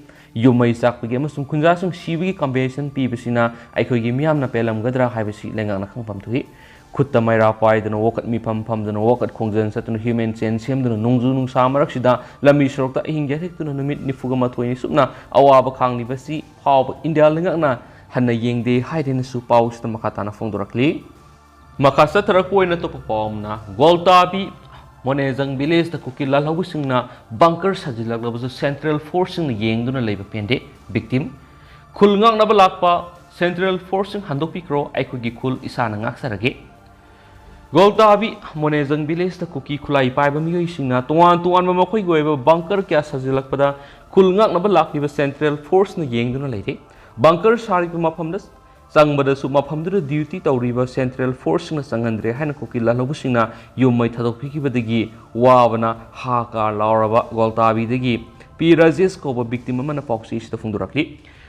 ꯌꯨꯝ ꯃꯩ ꯆꯥꯛꯄꯒꯤ ꯑꯃꯁꯨꯡ ꯈꯨꯟꯖꯥꯁꯤꯡ ꯁꯤꯕꯒꯤ ꯀꯝꯄꯦꯟꯁꯦꯁꯟ ꯄꯤꯕꯁꯤꯅ ꯑꯩꯈꯣꯏꯒꯤ ꯃꯤꯌꯥꯝꯅ ꯄꯦꯜꯂꯝꯒꯗ꯭ꯔꯥ ꯍꯥꯏꯕꯁꯤ ꯂꯩꯉꯥꯛꯅ ꯈꯪꯐꯝ ꯊꯣꯛꯏ꯫ ꯈꯨꯠꯇ ꯃꯩꯔꯥ ꯄꯥꯏꯗꯨꯅ, ꯋꯥꯀꯠ ꯃꯤꯐꯝ ꯐꯝꯗꯨꯅ, ꯋꯥꯀꯠ ꯈꯣꯡꯖꯦꯜ ꯆꯠꯇꯨꯅ, ꯍ꯭ꯌꯨꯃꯦꯟ ꯆꯦꯟ ꯁꯦꯝꯗꯨꯅ, ꯅꯣꯡꯖꯨ ꯅꯨꯡꯁꯥ ꯃꯔꯛꯁꯤꯗ ꯂꯝꯕꯤ ꯁꯣꯔꯣꯛꯇ ꯑꯍꯤꯡ ꯌꯥꯇꯦꯛꯇꯨꯅ ꯅꯨꯃꯤꯠ ꯅꯤꯐꯨꯒ ꯃꯥꯊꯣꯏꯅꯤ ꯁꯨꯞꯅ ꯑꯋꯥꯕ ꯈꯥꯡꯂꯤꯕꯁꯤ ꯐꯥꯎꯕ ꯏꯟꯗꯤꯌꯥ ꯂꯩꯉꯥꯛꯅ ꯍꯟꯅ ꯌꯦꯡꯗꯦ ꯍꯥꯏꯗꯨꯅꯁꯨ ꯄꯥꯎꯁꯤꯗ ꯃꯈꯥ ꯇꯥꯅ ꯐꯣꯡꯗꯣꯔꯛꯂꯤ꯫ ꯃꯈꯥ ꯆꯠꯊꯔꯛꯄ ꯑꯣꯏꯅ ꯑꯇꯣꯞꯄ ꯄꯥꯎ ꯑꯃꯅ, ꯒꯣꯜꯇꯥꯕꯤ ꯃꯣꯅꯦꯖꯪ ꯚꯤꯂꯦꯖꯇ ꯀꯨꯀꯤ ꯂꯥꯜꯍꯧꯕꯁꯤꯡꯅ ꯕꯪꯀꯔ ꯁꯥꯖꯤꯜꯂꯛꯂꯕꯁꯨ ꯁꯦꯟꯇ꯭ꯔꯦꯜ ꯐꯣꯔꯁꯁꯤꯡꯅ ꯌꯦꯡꯗꯨꯅ ꯂꯩꯕ ꯄꯦꯟꯗꯦ꯫ ꯚꯤꯛꯇꯤꯝ: ꯈꯨꯜ ꯉꯥꯛꯅꯕ ꯂꯥꯛꯄ ꯁꯦꯟꯇ꯭ꯔꯦꯜ ꯐꯣꯔꯁꯁꯤꯡ ꯍꯟꯗꯣꯛꯄꯤꯈ꯭ꯔꯣ, ꯑꯩꯈꯣꯏꯒꯤ ꯈꯨꯜ ꯏꯁꯥꯅ ꯉꯥꯛꯆꯔꯒꯦ꯫ ꯒꯣꯜꯇꯥꯕꯤ ꯃꯣꯅꯦꯖꯪ ꯚꯤꯂꯦꯖꯇ ꯀꯨꯀꯤ ꯈꯨꯠꯂꯥꯏ ꯄꯥꯏꯕ ꯃꯤꯑꯣꯏꯁꯤꯡꯅ ꯇꯣꯉꯥꯟ ꯇꯣꯉꯥꯟꯕ ꯃꯈꯣꯏꯒꯤ ꯑꯣꯏꯕ ꯕꯪꯀꯔ ꯀꯌꯥ ꯁꯥꯖꯤꯜꯂꯛꯄꯗ ꯈꯨꯜ ꯉꯥꯛꯅꯕ ꯂꯥꯛꯂꯤꯕ ꯁꯦꯟꯇ꯭ꯔꯦꯜ ꯐꯣꯔꯁꯅ ꯌꯦꯡꯗꯨꯅ ꯂꯩꯔꯦ꯫ ꯕꯪꯀꯔ ꯁꯥꯔꯤꯕ ꯃꯐꯝꯗ ꯆꯪꯕꯗꯁꯨ ꯃꯐꯝꯗꯨꯗ ꯗ꯭ꯌꯨꯇꯤ ꯇꯧꯔꯤꯕ ꯁꯦꯟꯇ꯭ꯔꯦꯜ ꯐꯣꯔꯁꯁꯤꯡꯅ ꯆꯪꯍꯟꯗ꯭ꯔꯦ ꯍꯥꯏꯅ ꯀꯨꯀꯤ ꯂꯥꯜꯍꯧꯕꯁꯤꯡꯅ ꯌꯨꯝ ꯃꯩ ꯊꯥꯗꯣꯛꯄꯤꯈꯤꯕꯗꯒꯤ ꯋꯥꯕꯅ ꯍꯥ ꯀꯥ ꯂꯥꯎꯔꯕ ꯒꯣꯜꯇꯥꯕꯤꯗꯒꯤ ꯄꯤ ꯔꯥꯖꯦꯁ ꯀꯧꯕ ꯚꯤꯛꯇꯤꯝ ꯑꯃꯅ ꯄꯥꯎꯆꯦꯁꯤꯗ ꯐꯣꯡꯗꯣꯔꯛꯂꯤ꯫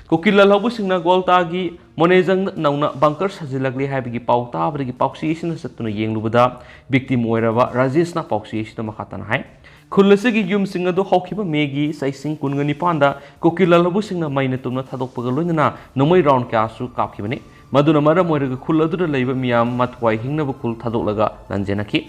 ꯀꯨꯀꯤ ꯂꯥꯜꯍꯧꯕꯁꯤꯡꯅ ꯒꯣꯜꯇꯥꯒꯤ ꯃꯣꯅꯦꯖꯪꯗ ꯅꯧꯅ ꯕꯪꯀꯔ ꯁꯥꯖꯤꯜꯂꯛꯂꯦ ꯍꯥꯏꯕꯒꯤ ꯄꯥꯎ ꯇꯥꯕꯗꯒꯤ ꯄꯥꯎꯆꯦ ꯑꯁꯤꯅ ꯆꯠꯇꯨꯅ ꯌꯦꯡꯂꯨꯕꯗ ꯚꯤꯛꯇꯤꯝ ꯑꯣꯏꯔꯕ ꯔꯥꯖꯦꯁꯅ ꯄꯥꯎꯆꯦ ꯑꯁꯤꯗ ꯃꯈꯥ ꯇꯥꯅ ꯍꯥꯏ, ꯈꯨꯜ ꯑꯁꯤꯒꯤ ꯌꯨꯝꯁꯤꯡ ꯑꯗꯨ ꯍꯧꯈꯤꯕ ꯃꯦꯒꯤ ꯆꯩꯁꯤꯡ ꯀꯨꯟꯒ ꯅꯤꯄꯥꯟꯗ ꯀꯨꯀꯤ ꯂꯥꯜꯍꯧꯕꯁꯤꯡꯅ ꯃꯩꯅ ꯇꯨꯝꯅ ꯊꯥꯗꯣꯛꯄꯒ ꯂꯣꯏꯅꯅ ꯅꯣꯡꯃꯩ ꯔꯥꯎꯟ ꯀꯌꯥꯁꯨ ꯀꯥꯞꯈꯤꯕꯅꯤ꯫ ꯃꯗꯨꯅ ꯃꯔꯝ ꯑꯣꯏꯔꯒ ꯈꯨꯜ ꯑꯗꯨꯗ ꯂꯩꯕ ꯃꯤꯌꯥꯝ ꯃꯊ꯭ꯋꯥꯏ ꯍꯤꯡꯅꯕ ꯈꯨꯜ ꯊꯥꯗꯣꯛꯂꯒ ꯂꯥꯟꯖꯦꯟꯅꯈꯤ꯫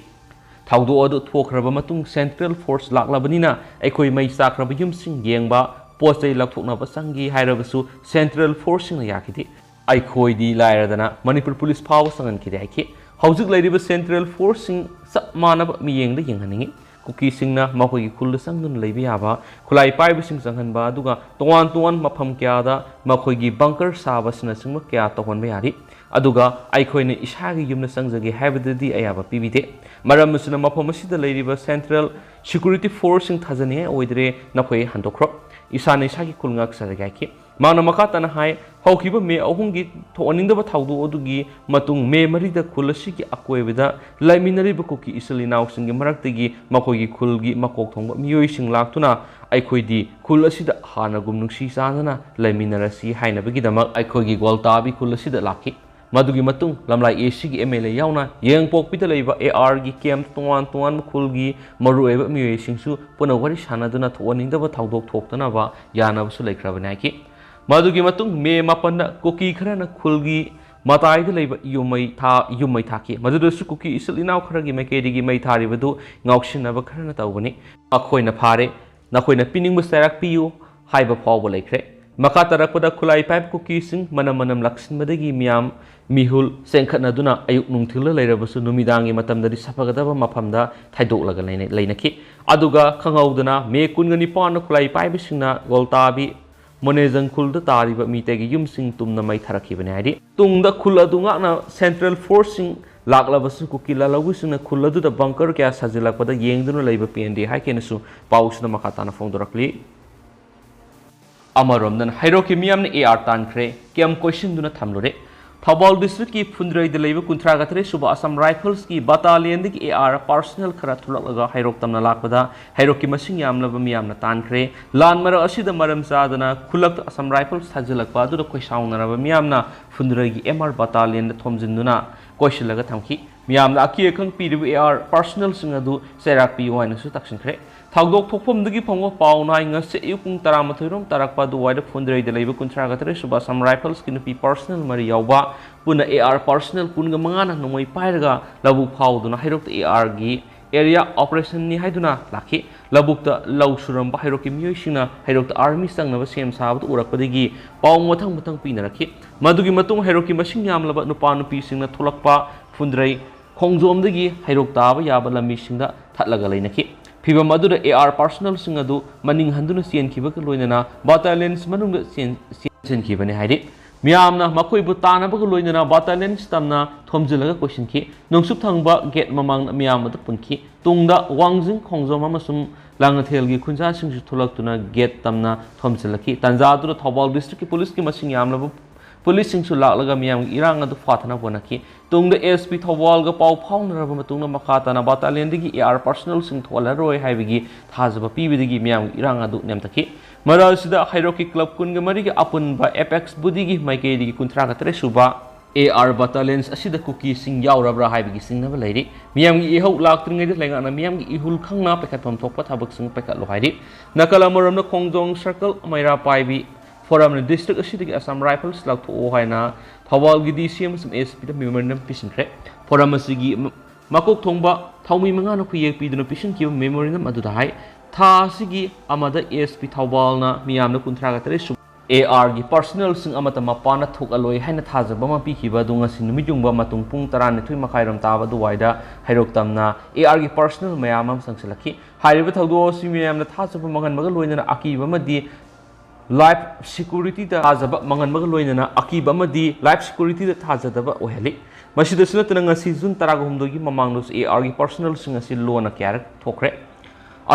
ꯊꯧꯗꯣꯛ ꯑꯗꯨ ꯊꯣꯛꯈ꯭ꯔꯕ ꯃꯇꯨꯡ ꯁꯦꯟꯇ꯭ꯔꯦꯜ ꯐꯣꯔꯁ ꯂꯥꯛꯂꯕꯅꯤꯅ ꯑꯩꯈꯣꯏ ꯃꯩ ꯆꯥꯛꯈ꯭ꯔꯕ ꯌꯨꯝꯁꯤꯡ ꯌꯦꯡꯕ, ꯄꯣꯠ ꯆꯩ ꯂꯧꯊꯣꯛꯅꯕ ꯆꯪꯈꯤ ꯍꯥꯏꯔꯕꯁꯨ ꯁꯦꯟꯇ꯭ꯔꯦꯜ ꯐꯣꯔꯁꯁꯤꯡꯅ ꯌꯥꯈꯤꯗꯦ꯫ ꯑꯩꯈꯣꯏꯗꯤ ꯂꯥꯏꯔꯗꯅ ꯃꯅꯤꯄꯨꯔ ꯄꯨꯂꯤꯁ ꯐꯥꯎꯕ ꯆꯪꯍꯟꯈꯤꯗꯦ ꯍꯥꯏꯈꯤ꯫ ꯍꯧꯖꯤꯛ ꯂꯩꯔꯤꯕ ꯁꯦꯟꯇ꯭ꯔꯦꯜ ꯐꯣꯔꯁꯁꯤꯡ ꯆꯞ ꯃꯥꯟꯅꯕ ꯃꯤꯠꯌꯦꯡꯗ ꯌꯦꯡꯍꯟꯅꯤꯡꯏ꯫ ꯀꯨꯀꯤꯁꯤꯡꯅ ꯃꯈꯣꯏꯒꯤ ꯈꯨꯜꯗ ꯆꯪꯗꯨꯅ ꯂꯩꯕ ꯌꯥꯕ ꯈꯨꯠꯂꯥꯏ ꯄꯥꯏꯕꯁꯤꯡ ꯆꯪꯍꯟꯕ, ꯑꯗꯨꯒ ꯇꯣꯉꯥꯟ ꯇꯣꯉꯥꯟꯕ ꯃꯐꯝ ꯀꯌꯥꯗ ꯃꯈꯣꯏꯒꯤ ꯕꯪꯀꯔ ꯁꯥꯕ ꯑꯁꯤꯅꯆꯤꯡꯕ ꯀꯌꯥ ꯇꯧꯍꯟꯕ ꯌꯥꯔꯤ꯫ ꯑꯗꯨꯒ ꯑꯩꯈꯣꯏꯅ ꯏꯁꯥꯒꯤ ꯌꯨꯝꯗ ꯆꯪꯖꯒꯦ ꯍꯥꯏꯕꯗꯗꯤ ꯑꯌꯥꯕ ꯄꯤꯕꯤꯗꯦ꯫ ꯃꯔꯝ ꯑꯁꯤꯅ ꯃꯐꯝ ꯑꯁꯤꯗ ꯂꯩꯔꯤꯕ ꯁꯦꯟꯇ꯭ꯔꯦꯜ ꯁꯦꯀ꯭ꯌꯨꯔꯤꯇꯤ ꯐꯣꯔꯁꯁꯤꯡ ꯊꯥꯖꯅꯤꯡꯉꯥꯏ ꯑꯣꯏꯗ꯭ꯔꯦ, ꯅꯈꯣꯏ ꯍꯟꯗꯣꯛꯈ꯭ꯔꯣ꯫ ꯏꯁꯥꯅ ꯏꯁꯥꯒꯤ ꯈꯨꯜ ꯉꯥꯛꯆꯔꯒꯦ ꯍꯥꯏꯈꯤ꯫ ꯃꯍꯥꯛꯅ ꯃꯈꯥ ꯇꯥꯅ ꯍꯥꯏ, ꯍꯧꯈꯤꯕ ꯃꯦ ꯑꯍꯨꯝꯒꯤ ꯊꯣꯛꯍꯟꯅꯤꯡꯗꯕ ꯊꯧꯗꯣꯛ ꯑꯗꯨꯒꯤ ꯃꯇꯨꯡ ꯃꯦ ꯃꯔꯤꯗ ꯈꯨꯜ ꯑꯁꯤꯒꯤ ꯑꯀꯣꯏꯕꯗ ꯂꯩꯃꯤꯟꯅꯔꯤꯕ ꯀꯨꯀꯤ ꯏꯆꯤꯜ ꯏꯅꯥꯎꯁꯤꯡꯒꯤ ꯃꯔꯛꯇꯒꯤ ꯃꯈꯣꯏꯒꯤ ꯈꯨꯜꯒꯤ ꯃꯀꯣꯛ ꯊꯣꯡꯕ ꯃꯤꯑꯣꯏꯁꯤꯡ ꯂꯥꯛꯇꯨꯅ ꯑꯩꯈꯣꯏꯗꯤ ꯈꯨꯜ ꯑꯁꯤꯗ ꯍꯥꯟꯅꯒꯨꯝ ꯅꯨꯡꯁꯤ ꯆꯥꯟꯅꯅ ꯂꯩꯃꯤꯟꯅꯔꯁꯤ ꯍꯥꯏꯅꯕꯒꯤꯗꯃꯛ ꯑꯩꯈꯣꯏꯒꯤ ꯒꯣꯜꯇꯥꯕꯤ ꯈꯨꯜ ꯑꯁꯤꯗ ꯂꯥꯛꯈꯤ꯫ ꯃꯗꯨꯒꯤ ꯃꯇꯨꯡ ꯂꯝꯂꯥꯏ ꯑꯦ ꯁꯤꯒꯤ ꯑꯦꯝ ꯑꯦꯜ ꯑꯦ ꯌꯥꯎꯅ ꯌꯥꯏꯉꯪꯄꯣꯛꯄꯤꯗ ꯂꯩꯕ ꯑꯦ ꯑꯥꯔꯒꯤ ꯀꯦꯝꯞ ꯇꯣꯉꯥꯟ ꯇꯣꯉꯥꯟꯕ ꯈꯨꯜꯒꯤ ꯃꯔꯨꯑꯣꯏꯕ ꯃꯤꯑꯣꯏꯁꯤꯡꯁꯨ ꯄꯨꯟꯅ ꯋꯥꯔꯤ ꯁꯥꯟꯅꯗꯨꯅ ꯊꯣꯛꯍꯟꯅꯤꯡꯗꯕ ꯊꯧꯗꯣꯛ ꯊꯣꯛꯇꯅꯕ ꯌꯥꯅꯕꯁꯨ ꯂꯩꯈ꯭ꯔꯕꯅꯤ ꯍꯥꯏꯈꯤ꯫ ꯃꯗꯨꯒꯤ ꯃꯇꯨꯡ ꯃꯦ ꯃꯥꯄꯟꯗ ꯀꯨꯀꯤ ꯈꯔꯅ ꯈꯨꯜꯒꯤ ꯃꯇꯥꯏꯗ ꯂꯩꯕ ꯌꯨꯝ ꯃꯩ ꯊꯥ-, ꯌꯨꯝ ꯃꯩ ꯊꯥꯈꯤ꯫ ꯃꯗꯨꯗꯁꯨ ꯀꯨꯀꯤ ꯏꯆꯤꯜ ꯏꯅꯥꯎ ꯈꯔꯒꯤ ꯃꯥꯏꯀꯩꯗꯒꯤ ꯃꯩ ꯊꯥꯔꯤꯕꯗꯨ ꯉꯥꯎꯁꯤꯟꯅꯕ ꯈꯔꯅ ꯇꯧꯕꯅꯤ꯫ ꯃꯈꯣꯏꯅ ꯐꯥꯔꯦ, ꯅꯈꯣꯏꯅ ꯄꯤꯅꯤꯡꯕ ꯆꯩꯔꯥꯛ ꯄꯤꯌꯨ ꯍꯥꯏꯕ ꯐꯥꯎꯕ ꯂꯩꯈ꯭ꯔꯦ꯫ ꯃꯈꯥ ꯇꯥꯔꯛꯄꯗ ꯈꯨꯠꯂꯥꯏ ꯄꯥꯏꯕ ꯀꯨꯀꯤꯁꯤꯡ ꯃꯅꯝ ꯃꯅꯝ ꯂꯥꯛꯁꯤꯟꯕꯗꯒꯤ ꯃꯤꯌꯥꯝ ꯃꯤꯍꯨꯜ ꯆꯦꯟꯈꯠꯅꯗꯨꯅ ꯑꯌꯨꯛ ꯅꯨꯡꯊꯤꯜꯗ ꯂꯩꯔꯕꯁꯨ ꯅꯨꯃꯤꯗꯥꯡꯒꯤ ꯃꯇꯝꯗꯗꯤ ꯁꯥꯐꯒꯗꯕ ꯃꯐꯝꯗ ꯊꯩꯗꯣꯛꯂꯒ ꯂꯩꯅ-, ꯂꯩꯅꯈꯤ꯫ ꯑꯗꯨꯒ ꯈꯪꯍꯧꯗꯅ ꯃꯦ ꯀꯨꯟꯒ ꯅꯤꯄꯥꯟꯗ ꯈꯨꯠꯂꯥꯏ ꯄꯥꯏꯕꯁꯤꯡꯅ ꯒꯣꯜꯇꯥꯕꯤ ꯃꯣꯅꯦꯖꯪ ꯈꯨꯜꯗ ꯇꯥꯔꯤꯕ ꯃꯤꯇꯩꯒꯤ ꯌꯨꯝꯁꯤꯡ ꯇꯨꯝꯅ ꯃꯩ ꯊꯥꯔꯛꯈꯤꯕꯅꯤ ꯍꯥꯏꯔꯤ꯫ ꯇꯨꯡꯗ ꯈꯨꯜ ꯑꯗꯨ ꯉꯥꯛꯅ ꯁꯦꯟꯇ꯭ꯔꯦꯜ ꯐꯣꯔꯁꯁꯤꯡ ꯂꯥꯛꯂꯕꯁꯨ ꯀꯨꯀꯤ ꯂꯥꯜꯍꯧꯕꯁꯤꯡꯅ ꯈꯨꯜ ꯑꯗꯨꯗ ꯕꯪꯀꯔ ꯀꯌꯥ ꯁꯥꯖꯤꯜꯂꯛꯄꯗ ꯌꯦꯡꯗꯨꯅ ꯂꯩꯕ ꯄꯦꯟꯗꯦ ꯍꯥꯏꯈꯤꯅꯁꯨ ꯄꯥꯎꯁꯤꯗ ꯃꯈꯥ ꯇꯥꯅ ꯐꯣꯡꯗꯣꯔꯛꯂꯤ꯫ ꯑꯃꯔꯣꯝꯗꯅ ꯍꯩꯔꯣꯛꯀꯤ ꯃꯤꯌꯥꯝꯅ ꯑꯦ ꯑꯥꯔ ꯇꯥꯟꯈ꯭ꯔꯦ, ꯀꯦꯝꯞ ꯀꯣꯏꯁꯤꯟꯗꯨꯅ ꯊꯝꯂꯨꯔꯦ꯫ ꯊꯧꯕꯥꯜ ꯗꯤꯁꯇ꯭ꯔꯤꯛꯀꯤ ꯐꯨꯟꯗ꯭ꯔꯩꯗ ꯂꯩꯕ ꯀꯨꯟꯊ꯭ꯔꯥꯒ ꯇꯔꯦꯠ ꯁꯨꯕ ꯑꯁꯥꯝ ꯔꯥꯏꯐꯜꯁꯀꯤ ꯕꯇꯥꯂꯤꯌꯟꯗꯒꯤ ꯑꯦ ꯑꯥꯔ ꯄꯥꯔꯁꯅꯦꯜ ꯈꯔ ꯊꯣꯛꯂꯛꯂꯒ ꯍꯩꯔꯣꯛ ꯇꯝꯅ ꯂꯥꯛꯄꯗ ꯍꯩꯔꯣꯛꯀꯤ ꯃꯁꯤꯡ ꯌꯥꯝꯂꯕ ꯃꯤꯌꯥꯝꯅ ꯇꯥꯟꯈ꯭ꯔꯦ꯫ ꯂꯥꯟ ꯃꯔꯛ ꯑꯁꯤꯗ ꯃꯔꯝ ꯆꯥꯗꯅ ꯈꯨꯜꯂꯛꯇ ꯑꯁꯥꯝ ꯔꯥꯏꯐꯜꯁ ꯊꯥꯖꯤꯜꯂꯛꯄ ꯑꯗꯨꯗ ꯈꯣꯏꯁꯥꯎꯅꯔꯕ ꯃꯤꯌꯥꯝꯅ ꯐꯨꯟꯗ꯭ꯔꯩꯒꯤ ꯑꯦꯝ ꯑꯥꯔ ꯕꯇꯥꯂꯤꯌꯟꯗ ꯊꯣꯝꯖꯤꯟꯗꯨꯅ ꯀꯣꯏꯁꯤꯜꯂꯒ ꯊꯝꯈꯤ꯫ ꯃꯤꯌꯥꯝꯅ ꯑꯀꯤ ꯑꯈꯪ ꯄꯤꯔꯤꯕ ꯑꯦ ꯑꯥꯔ ꯄꯥꯔꯁꯅꯦꯜꯁꯤꯡ ꯑꯗꯨ ꯆꯩꯔꯥꯛ ꯄꯤꯌꯨ ꯍꯥꯏꯅꯁꯨ ꯇꯛꯁꯤꯟꯈ꯭ꯔꯦ꯫ ꯊꯧꯗꯣꯛ ꯊꯣꯛꯐꯝꯗꯒꯤ ꯐꯪꯕ ꯄꯥꯎ ꯅꯥꯏ, ꯉꯁꯤ ꯑꯌꯨꯛ ꯄꯨꯡ ꯇꯔꯥꯃꯥꯊꯣꯏ ꯔꯣꯝ ꯇꯥꯔꯛꯄ ꯑꯗꯨꯋꯥꯏꯗ ꯐꯨꯟꯗ꯭ꯔꯩꯗ ꯂꯩꯕ ꯀꯨꯟꯊ꯭ꯔꯥꯒ ꯇꯔꯦꯠ ꯁꯨꯕ ꯑꯁꯥꯝ ꯔꯥꯏꯐꯜꯁꯀꯤ ꯅꯨꯄꯤ ꯄꯥꯔꯁꯅꯦꯜ ꯃꯔꯤ ꯌꯥꯎꯕ ꯄꯨꯟꯅ ꯑꯦ ꯑꯥꯔ ꯄꯥꯔꯁꯅꯦꯜ ꯀꯨꯟꯒ ꯃꯉꯥꯅ ꯅꯣꯡꯃꯩ ꯄꯥꯏꯔꯒ ꯂꯧꯕꯨꯛ ꯐꯥꯎꯗꯨꯅ ꯍꯩꯔꯣꯛꯇ ꯑꯦ ꯑꯥꯔꯒꯤ ꯑꯦꯔꯤꯌꯥ ꯑꯣꯄꯔꯦꯁꯟꯅꯤ ꯍꯥꯏꯗꯨꯅ ꯂꯥꯛꯈꯤ꯫ ꯂꯧꯕꯨꯛꯇ ꯂꯧ ꯁꯨꯔꯝꯕ ꯍꯩꯔꯣꯛꯀꯤ ꯃꯤꯑꯣꯏꯁꯤꯡꯅ ꯍꯩꯔꯣꯛꯇ ꯑꯥꯔꯃꯤ ꯆꯪꯅꯕ ꯁꯦꯝ ꯁꯥꯕꯗꯨ ꯎꯔꯛꯄꯗꯒꯤ ꯄꯥꯎ ꯃꯊꯪ ꯃꯊꯪ ꯄꯤꯅꯔꯛꯈꯤ꯫ ꯃꯗꯨꯒꯤ ꯃꯇꯨꯡ ꯍꯩꯔꯣꯛꯀꯤ ꯃꯁꯤꯡ ꯌꯥꯝꯂꯕ ꯅꯨꯄꯥ ꯅꯨꯄꯤꯁꯤꯡꯅ ꯊꯣꯛꯂꯛꯄ ꯐꯨꯟꯗ꯭ꯔꯩ ꯈꯣꯡꯖꯣꯝꯗꯒꯤ ꯍꯩꯔꯣꯛ ꯇꯥꯕ ꯌꯥꯕ ꯂꯝꯕꯤꯁꯤꯡꯗ ꯊꯠꯂꯒ ꯂꯩꯅꯈꯤ꯫ ꯐꯤꯚꯝ ꯑꯗꯨꯗ ꯑꯦ ꯑꯥꯔ ꯄꯥꯔꯁꯅꯦꯜꯁꯤꯡ ꯑꯗꯨ ꯃꯅꯤꯡ ꯍꯟꯗꯨꯅ ꯆꯦꯟꯈꯤꯕꯒ ꯂꯣꯏꯅꯅ ꯕꯇꯥꯂꯤꯌꯟꯁ ꯃꯅꯨꯡꯗ ꯆꯦꯟ-, ꯆꯦꯟꯁꯤꯟꯈꯤꯕꯅꯤ ꯍꯥꯏꯔꯤ꯫ ꯃꯤꯌꯥꯝꯅ ꯃꯈꯣꯏꯕꯨ ꯇꯥꯟꯅꯕꯒ ꯂꯣꯏꯅꯅ ꯕꯇꯥꯂꯤꯌꯟꯁ ꯇꯝꯅ ꯊꯣꯝꯖꯤꯜꯂꯒ ꯀꯣꯏꯁꯤꯟꯈꯤ꯫ ꯅꯣꯡꯆꯨꯞ ꯊꯪꯕ ꯒꯦꯠ ꯃꯃꯥꯡꯗ ꯃꯤꯌꯥꯝ ꯑꯗꯨ ꯄꯨꯟꯈꯤ꯫ ꯇꯨꯡꯗ ꯋꯥꯡꯖꯤꯡ ꯈꯣꯡꯖꯣꯝ ꯑꯃꯁꯨꯡ ꯂꯥꯡꯉꯊꯦꯜꯒꯤ ꯈꯨꯟꯖꯥꯁꯤꯡꯁꯨ ꯊꯣꯛꯂꯛꯇꯨꯅ ꯒꯦꯠ ꯇꯝꯅ ꯊꯣꯝꯖꯤꯜꯂꯛꯈꯤ꯫ ꯇꯥꯟꯖꯥ ꯑꯗꯨꯗ ꯊꯧꯕꯥꯜ ꯗꯤꯁꯇ꯭ꯔꯤꯛꯀꯤ ꯄꯨꯂꯤꯁꯀꯤ ꯃꯁꯤꯡ ꯌꯥꯝꯂꯕ ꯄꯨꯂꯤꯁꯁꯤꯡꯁꯨ ꯂꯥꯛꯂꯒ ꯃꯤꯌꯥꯝꯒꯤ ꯏꯔꯥꯡ ꯑꯗꯨ ꯐꯥꯊꯅꯕ ꯍꯣꯠꯅꯈꯤ꯫ ꯇꯨꯡꯗ ꯑꯦꯁ ꯄꯤ ꯊꯧꯕꯥꯜꯒ ꯄꯥꯎ ꯐꯥꯎꯅꯔꯕ ꯃꯇꯨꯡꯗ ꯃꯈꯥ ꯇꯥꯅ ꯕꯇꯥꯂꯤꯌꯟꯗꯒꯤ ꯑꯦ ꯑꯥꯔ ꯄꯥꯔꯁꯅꯦꯜꯁꯤꯡ ꯊꯣꯛꯍꯜꯂꯔꯣꯏ ꯍꯥꯏꯕꯒꯤ ꯊꯥꯖꯕ ꯄꯤꯕꯗꯒꯤ ꯃꯤꯌꯥꯝꯒꯤ ꯏꯔꯥꯡ ꯑꯗꯨ ꯅꯦꯝꯊꯈꯤ꯫ ꯃꯔꯛ ꯑꯁꯤꯗ ꯍꯩꯔꯣꯛꯀꯤ ꯀ꯭ꯂꯕ ꯀꯨꯟꯒ ꯃꯔꯤꯒꯤ ꯑꯄꯨꯟꯕ ꯑꯦꯄꯦꯛꯁ ꯕꯨꯗꯤꯒꯤ ꯃꯥꯏꯀꯩꯗꯒꯤ ꯀꯨꯟꯊ꯭ꯔꯥꯒ ꯇꯔꯦꯠ ꯁꯨꯕ ꯑꯦ ꯑꯥꯔ ꯕꯇꯥꯂꯤꯌꯟꯁ ꯑꯁꯤꯗ ꯀꯨꯀꯤꯁꯤꯡ ꯌꯥꯎꯔꯕ꯭ꯔꯥ ꯍꯥꯏꯕꯒꯤ ꯆꯤꯡꯅꯕ ꯂꯩꯔꯤ꯫ ꯃꯤꯌꯥꯝꯒꯤ ꯏꯍꯧ ꯂꯥꯛꯇ꯭ꯔꯤꯉꯩꯗ ꯂꯩꯉꯥꯛꯅ ꯃꯤꯌꯥꯝꯒꯤ ꯏꯍꯨꯜ ꯈꯪꯅ ꯄꯥꯏꯈꯠꯐꯝ ꯊꯣꯛꯄ ꯊꯕꯛꯁꯤꯡ ꯄꯥꯏꯈꯠꯂꯨ ꯍꯥꯏꯔꯤ꯫ ꯅꯥꯀꯜ ꯑꯃꯔꯣꯝꯗ ꯈꯣꯡꯖꯣꯝ ꯁꯔꯀꯜ ꯃꯩꯔꯥ ꯄꯥꯏꯕꯤ ꯐꯣꯔꯝꯅ ꯗꯤꯁꯇ꯭ꯔꯤꯛ ꯑꯁꯤꯗꯒꯤ ꯑꯁꯥꯝ ꯔꯥꯏꯐꯜꯁ ꯂꯧꯊꯣꯛꯑꯣ ꯍꯥꯏꯅ ꯊꯧꯕꯥꯜꯒꯤ ꯗꯤ ꯁꯤ ꯑꯦꯝ ꯑꯃꯁꯨꯡ ꯑꯦꯁ ꯄꯤꯗ ꯃꯦꯃꯣꯔꯦꯟꯗꯝ ꯄꯤꯁꯤꯟꯈ꯭ꯔꯦ꯫ ꯐꯣꯔꯝ ꯑꯁꯤꯒꯤ ꯃ-, ꯃꯀꯣꯛ ꯊꯣꯡꯕ ꯊꯧꯃꯤ ꯃꯉꯥꯅ ꯈꯨꯌꯦꯛ ꯄꯤꯗꯨꯅ ꯄꯤꯁꯤꯟꯈꯤꯕ ꯃꯦꯃꯣꯔꯦꯟꯗꯝ ꯑꯗꯨꯗ ꯍꯥꯏ, ꯊꯥ ꯑꯁꯤꯒꯤ ꯑꯃꯗ ꯑꯦꯁ ꯄꯤ ꯊꯧꯕꯥꯜꯅ ꯃꯤꯌꯥꯝꯗ ꯀꯨꯟꯊ꯭ꯔꯥꯒ ꯇꯔꯦꯠ ꯁꯨꯕ ꯑꯦ ꯑꯥꯔꯒꯤ ꯄꯥꯔꯁꯅꯦꯜꯁꯤꯡ ꯑꯃꯠꯇ ꯃꯄꯥꯟꯗ ꯊꯣꯛꯍꯜꯂꯣꯏ ꯍꯥꯏꯅ ꯊꯥꯖꯕ ꯑꯃ ꯄꯤꯈꯤꯕ ꯑꯗꯨ ꯉꯁꯤ ꯅꯨꯃꯤꯠ ꯌꯨꯡꯕ ꯃꯇꯨꯡ ꯄꯨꯡ ꯇꯔꯥꯅꯤꯊꯣꯏ ꯃꯈꯥꯏꯔꯣꯝ ꯇꯥꯕ ꯑꯗꯨꯋꯥꯏꯗ ꯍꯩꯔꯣꯛ ꯇꯝꯅ ꯑꯦ ꯑꯥꯔꯒꯤ ꯄꯥꯔꯁꯅꯦꯜ ꯃꯌꯥꯝ ꯑꯃ ꯆꯪꯁꯤꯜꯂꯛꯈꯤ꯫ ꯍꯥꯏꯔꯤꯕ ꯊꯧꯗꯣꯛ ꯑꯁꯤ ꯃꯤꯌꯥꯝꯅ ꯊꯥꯖꯕ ꯃꯥꯡꯍꯟꯕꯒ ꯂꯣꯏꯅꯅ ꯑꯀꯤꯕ ꯑꯃꯗꯤ ꯂꯥꯏꯐ ꯁꯦꯀ꯭ꯌꯨꯔꯤꯇꯤꯗ ꯊꯥꯖꯕ ꯃꯥꯡꯍꯟꯕꯒ ꯂꯣꯏꯅꯅ ꯑꯀꯤꯕ ꯑꯃꯗꯤ ꯂꯥꯏꯐ ꯁꯦꯀ꯭ꯌꯨꯔꯤꯇꯤꯗ ꯊꯥꯖꯗꯕ ꯑꯣꯏꯍꯜꯂꯤ꯫ ꯃꯁꯤꯗꯁꯨ ꯅꯠꯇꯅ ꯉꯁꯤ ꯖꯨꯟ ꯇꯔꯥꯒ ꯍꯨꯝꯗꯣꯏꯒꯤ ꯃꯃꯥꯡꯗꯁꯨ ꯑꯦ ꯑꯥꯔꯒꯤ ꯄꯥꯔꯁꯅꯦꯜꯁꯤꯡ ꯑꯁꯤ ꯂꯣꯟꯅ ꯀꯌꯥꯔꯛ ꯊꯣꯛꯈ꯭ꯔꯦ꯫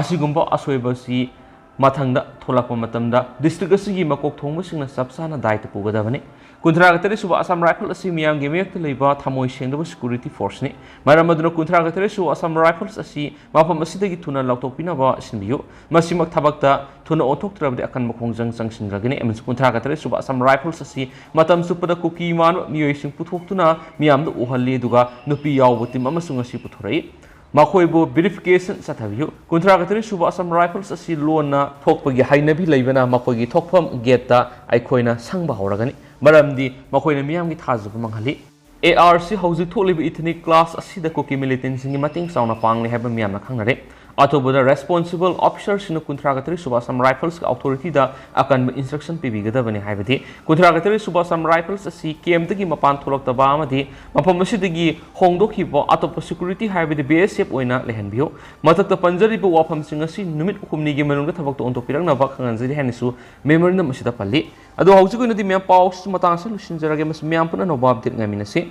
ꯑꯁꯤꯒꯨꯝꯕ ꯑꯁꯣꯏꯕꯁꯤ ꯃꯊꯪꯗ ꯊꯣꯛꯂꯛꯄ ꯃꯇꯝꯗ ꯗꯤꯁꯇ꯭ꯔꯤꯛ ꯑꯁꯤꯒꯤ ꯃꯀꯣꯛ ꯊꯣꯡꯕꯁꯤꯡꯅ ꯆꯞ ꯆꯥꯅ ꯗꯥꯏꯇ ꯄꯨꯒꯗꯕꯅꯤ꯫ ꯀꯨꯟꯊ꯭ꯔꯥꯒ ꯇꯔꯦꯠ ꯁꯨꯕ Assam Rifles ꯑꯁꯤ ꯃꯤꯌꯥꯝꯒꯤ ꯃꯥꯌꯣꯛꯇ ꯂꯩꯕ ꯊꯃꯣꯏ ꯁꯦꯡꯗꯕ security force ꯅꯤ꯫ ꯃꯔꯝ ꯑꯗꯨꯅ ꯀꯨꯟꯊ꯭ꯔꯥꯒ ꯇꯔꯦꯠ ꯁꯨꯕ Assam Rifles ꯑꯁꯤ ꯃꯐꯝ ꯑꯁꯤꯗꯒꯤ ꯊꯨꯅ ꯂꯧꯊꯣꯛꯄꯤꯅꯕ ꯁꯤꯟꯕꯤꯌꯨ꯫ ꯃꯁꯤꯃꯛ ꯊꯕꯛꯇ ꯊꯨꯅ ꯑꯣꯟꯊꯣꯛꯇ꯭ꯔꯕꯗꯤ ꯑꯀꯟꯕ ꯈꯣꯡꯖꯪ ꯆꯪꯁꯤꯟꯈ꯭ꯔꯒꯅꯤ꯫ ꯑꯃꯁꯨꯡ ꯀꯨꯟꯊ꯭ꯔꯥꯒ ꯇꯔꯦꯠ ꯁꯨꯕ Assam Rifles ꯑꯁꯤ ꯃꯇꯝ ꯆꯨꯞꯄꯗ ꯀꯨꯀꯤ ꯃꯥꯟꯕ ꯃꯤꯑꯣꯏꯁꯤꯡ ꯄꯨꯊꯣꯛꯇꯨꯅ ꯃꯤꯌꯥꯝꯗ ꯎꯍꯜꯂꯤ, ꯑꯗꯨꯒ ꯅꯨꯄꯤ ꯌꯥꯎꯕ team ꯑꯃꯁꯨ ꯉꯁꯤ ꯄꯨꯊꯣꯔꯛꯏ꯫ ꯃꯈꯣꯏꯕꯨ verification ꯆꯠꯊꯕꯤꯌꯨ꯫ ꯀꯨꯟꯊ꯭ꯔꯥꯒ ꯇꯔꯦꯠ ꯁꯨꯕ Assam Rifles ꯑꯁꯤ ꯂꯣꯟꯅ ꯊꯣꯛꯄꯒꯤ ꯍꯩꯅꯕꯤ ꯂꯩꯕꯅ ꯃꯈꯣꯏꯒꯤ ꯊꯣꯛꯐꯝ gate ꯇ ꯑꯩꯈꯣꯏꯅ ꯁꯪꯕ ꯍꯧꯔꯒꯅꯤ, ꯃꯔꯝꯗꯤ ꯃꯈꯣꯏꯅ ꯃꯤꯌꯥꯝꯒꯤ ꯊꯥꯖꯕ ꯃꯥꯡꯍꯜꯂꯤ꯫ ꯑꯦ ꯑꯥꯔ ꯁꯤ ꯍꯧꯖꯤꯛ ꯊꯣꯛꯂꯤꯕ ethnic clash ꯑꯁꯤꯗ ꯀꯨꯀꯤ militant ꯁꯤꯡꯒꯤ ꯃꯇꯤꯡ ꯆꯥꯎꯅ ꯄꯥꯡꯂꯤ ꯍꯥꯏꯕ ꯃꯤꯌꯥꯝꯅ ꯈꯪꯅꯔꯦ꯫ ꯑꯊꯨꯕꯗ responsible officer ꯁꯤꯡꯅ ꯀꯨꯟꯊ꯭ꯔꯥꯒ ꯇꯔꯦꯠ ꯁꯨꯕ Assam Rifles ꯀꯤ authority ꯗ ꯑꯀꯟꯕ instruction ꯄꯤꯕꯤꯒꯗꯕꯅꯤ, ꯍꯥꯏꯕꯗꯤ ꯀꯨꯟꯊ꯭ꯔꯥꯒ ꯇꯔꯦꯠ ꯁꯨꯕ Assam Rifles ꯑꯁꯤ camp ꯇꯒꯤ ꯃꯄꯥꯟ ꯊꯣꯛꯂꯛꯇꯕ ꯑꯃꯗꯤ ꯃꯐꯝ ꯑꯁꯤꯗꯒꯤ ꯍꯣꯡꯗꯣꯛꯈꯤꯕ ꯑꯇꯣꯞꯄ security, ꯍꯥꯏꯕꯗꯤ B S F ꯑꯣꯏꯅ ꯂꯩꯍꯟꯕꯤꯌꯨ꯫ ꯃꯊꯛꯇ ꯄꯟꯖꯔꯤꯕ ꯋꯥꯐꯝꯁꯤꯡ ꯑꯁꯤ ꯅꯨꯃꯤꯠ ꯍꯨꯝꯅꯤꯒꯤ ꯃꯅꯨꯡꯗ ꯊꯕꯛꯇ ꯑꯣꯟꯊꯣꯛꯄꯤꯔꯛꯅꯕ ꯈꯪꯍꯟꯖꯔꯤ ꯍꯥꯏꯅꯁꯨ memorandum ꯑꯁꯤꯗ ꯄꯜꯂꯤ꯫ ꯑꯗꯣ ꯍꯧꯖꯤꯛ ꯑꯣꯏꯅꯗꯤ ꯃꯌꯥꯝ ꯄꯥꯎ ꯑꯁꯤ ꯃꯇꯥꯡ ꯑꯁꯤꯗ ꯂꯣꯏꯁꯤꯟꯖꯔꯒꯦ꯫ ꯃꯁꯤ ꯃꯌꯥꯝ ꯄꯨꯟꯅ ꯑꯅꯧꯕ update ꯉꯥꯏꯃꯤꯟꯅꯁꯤ꯫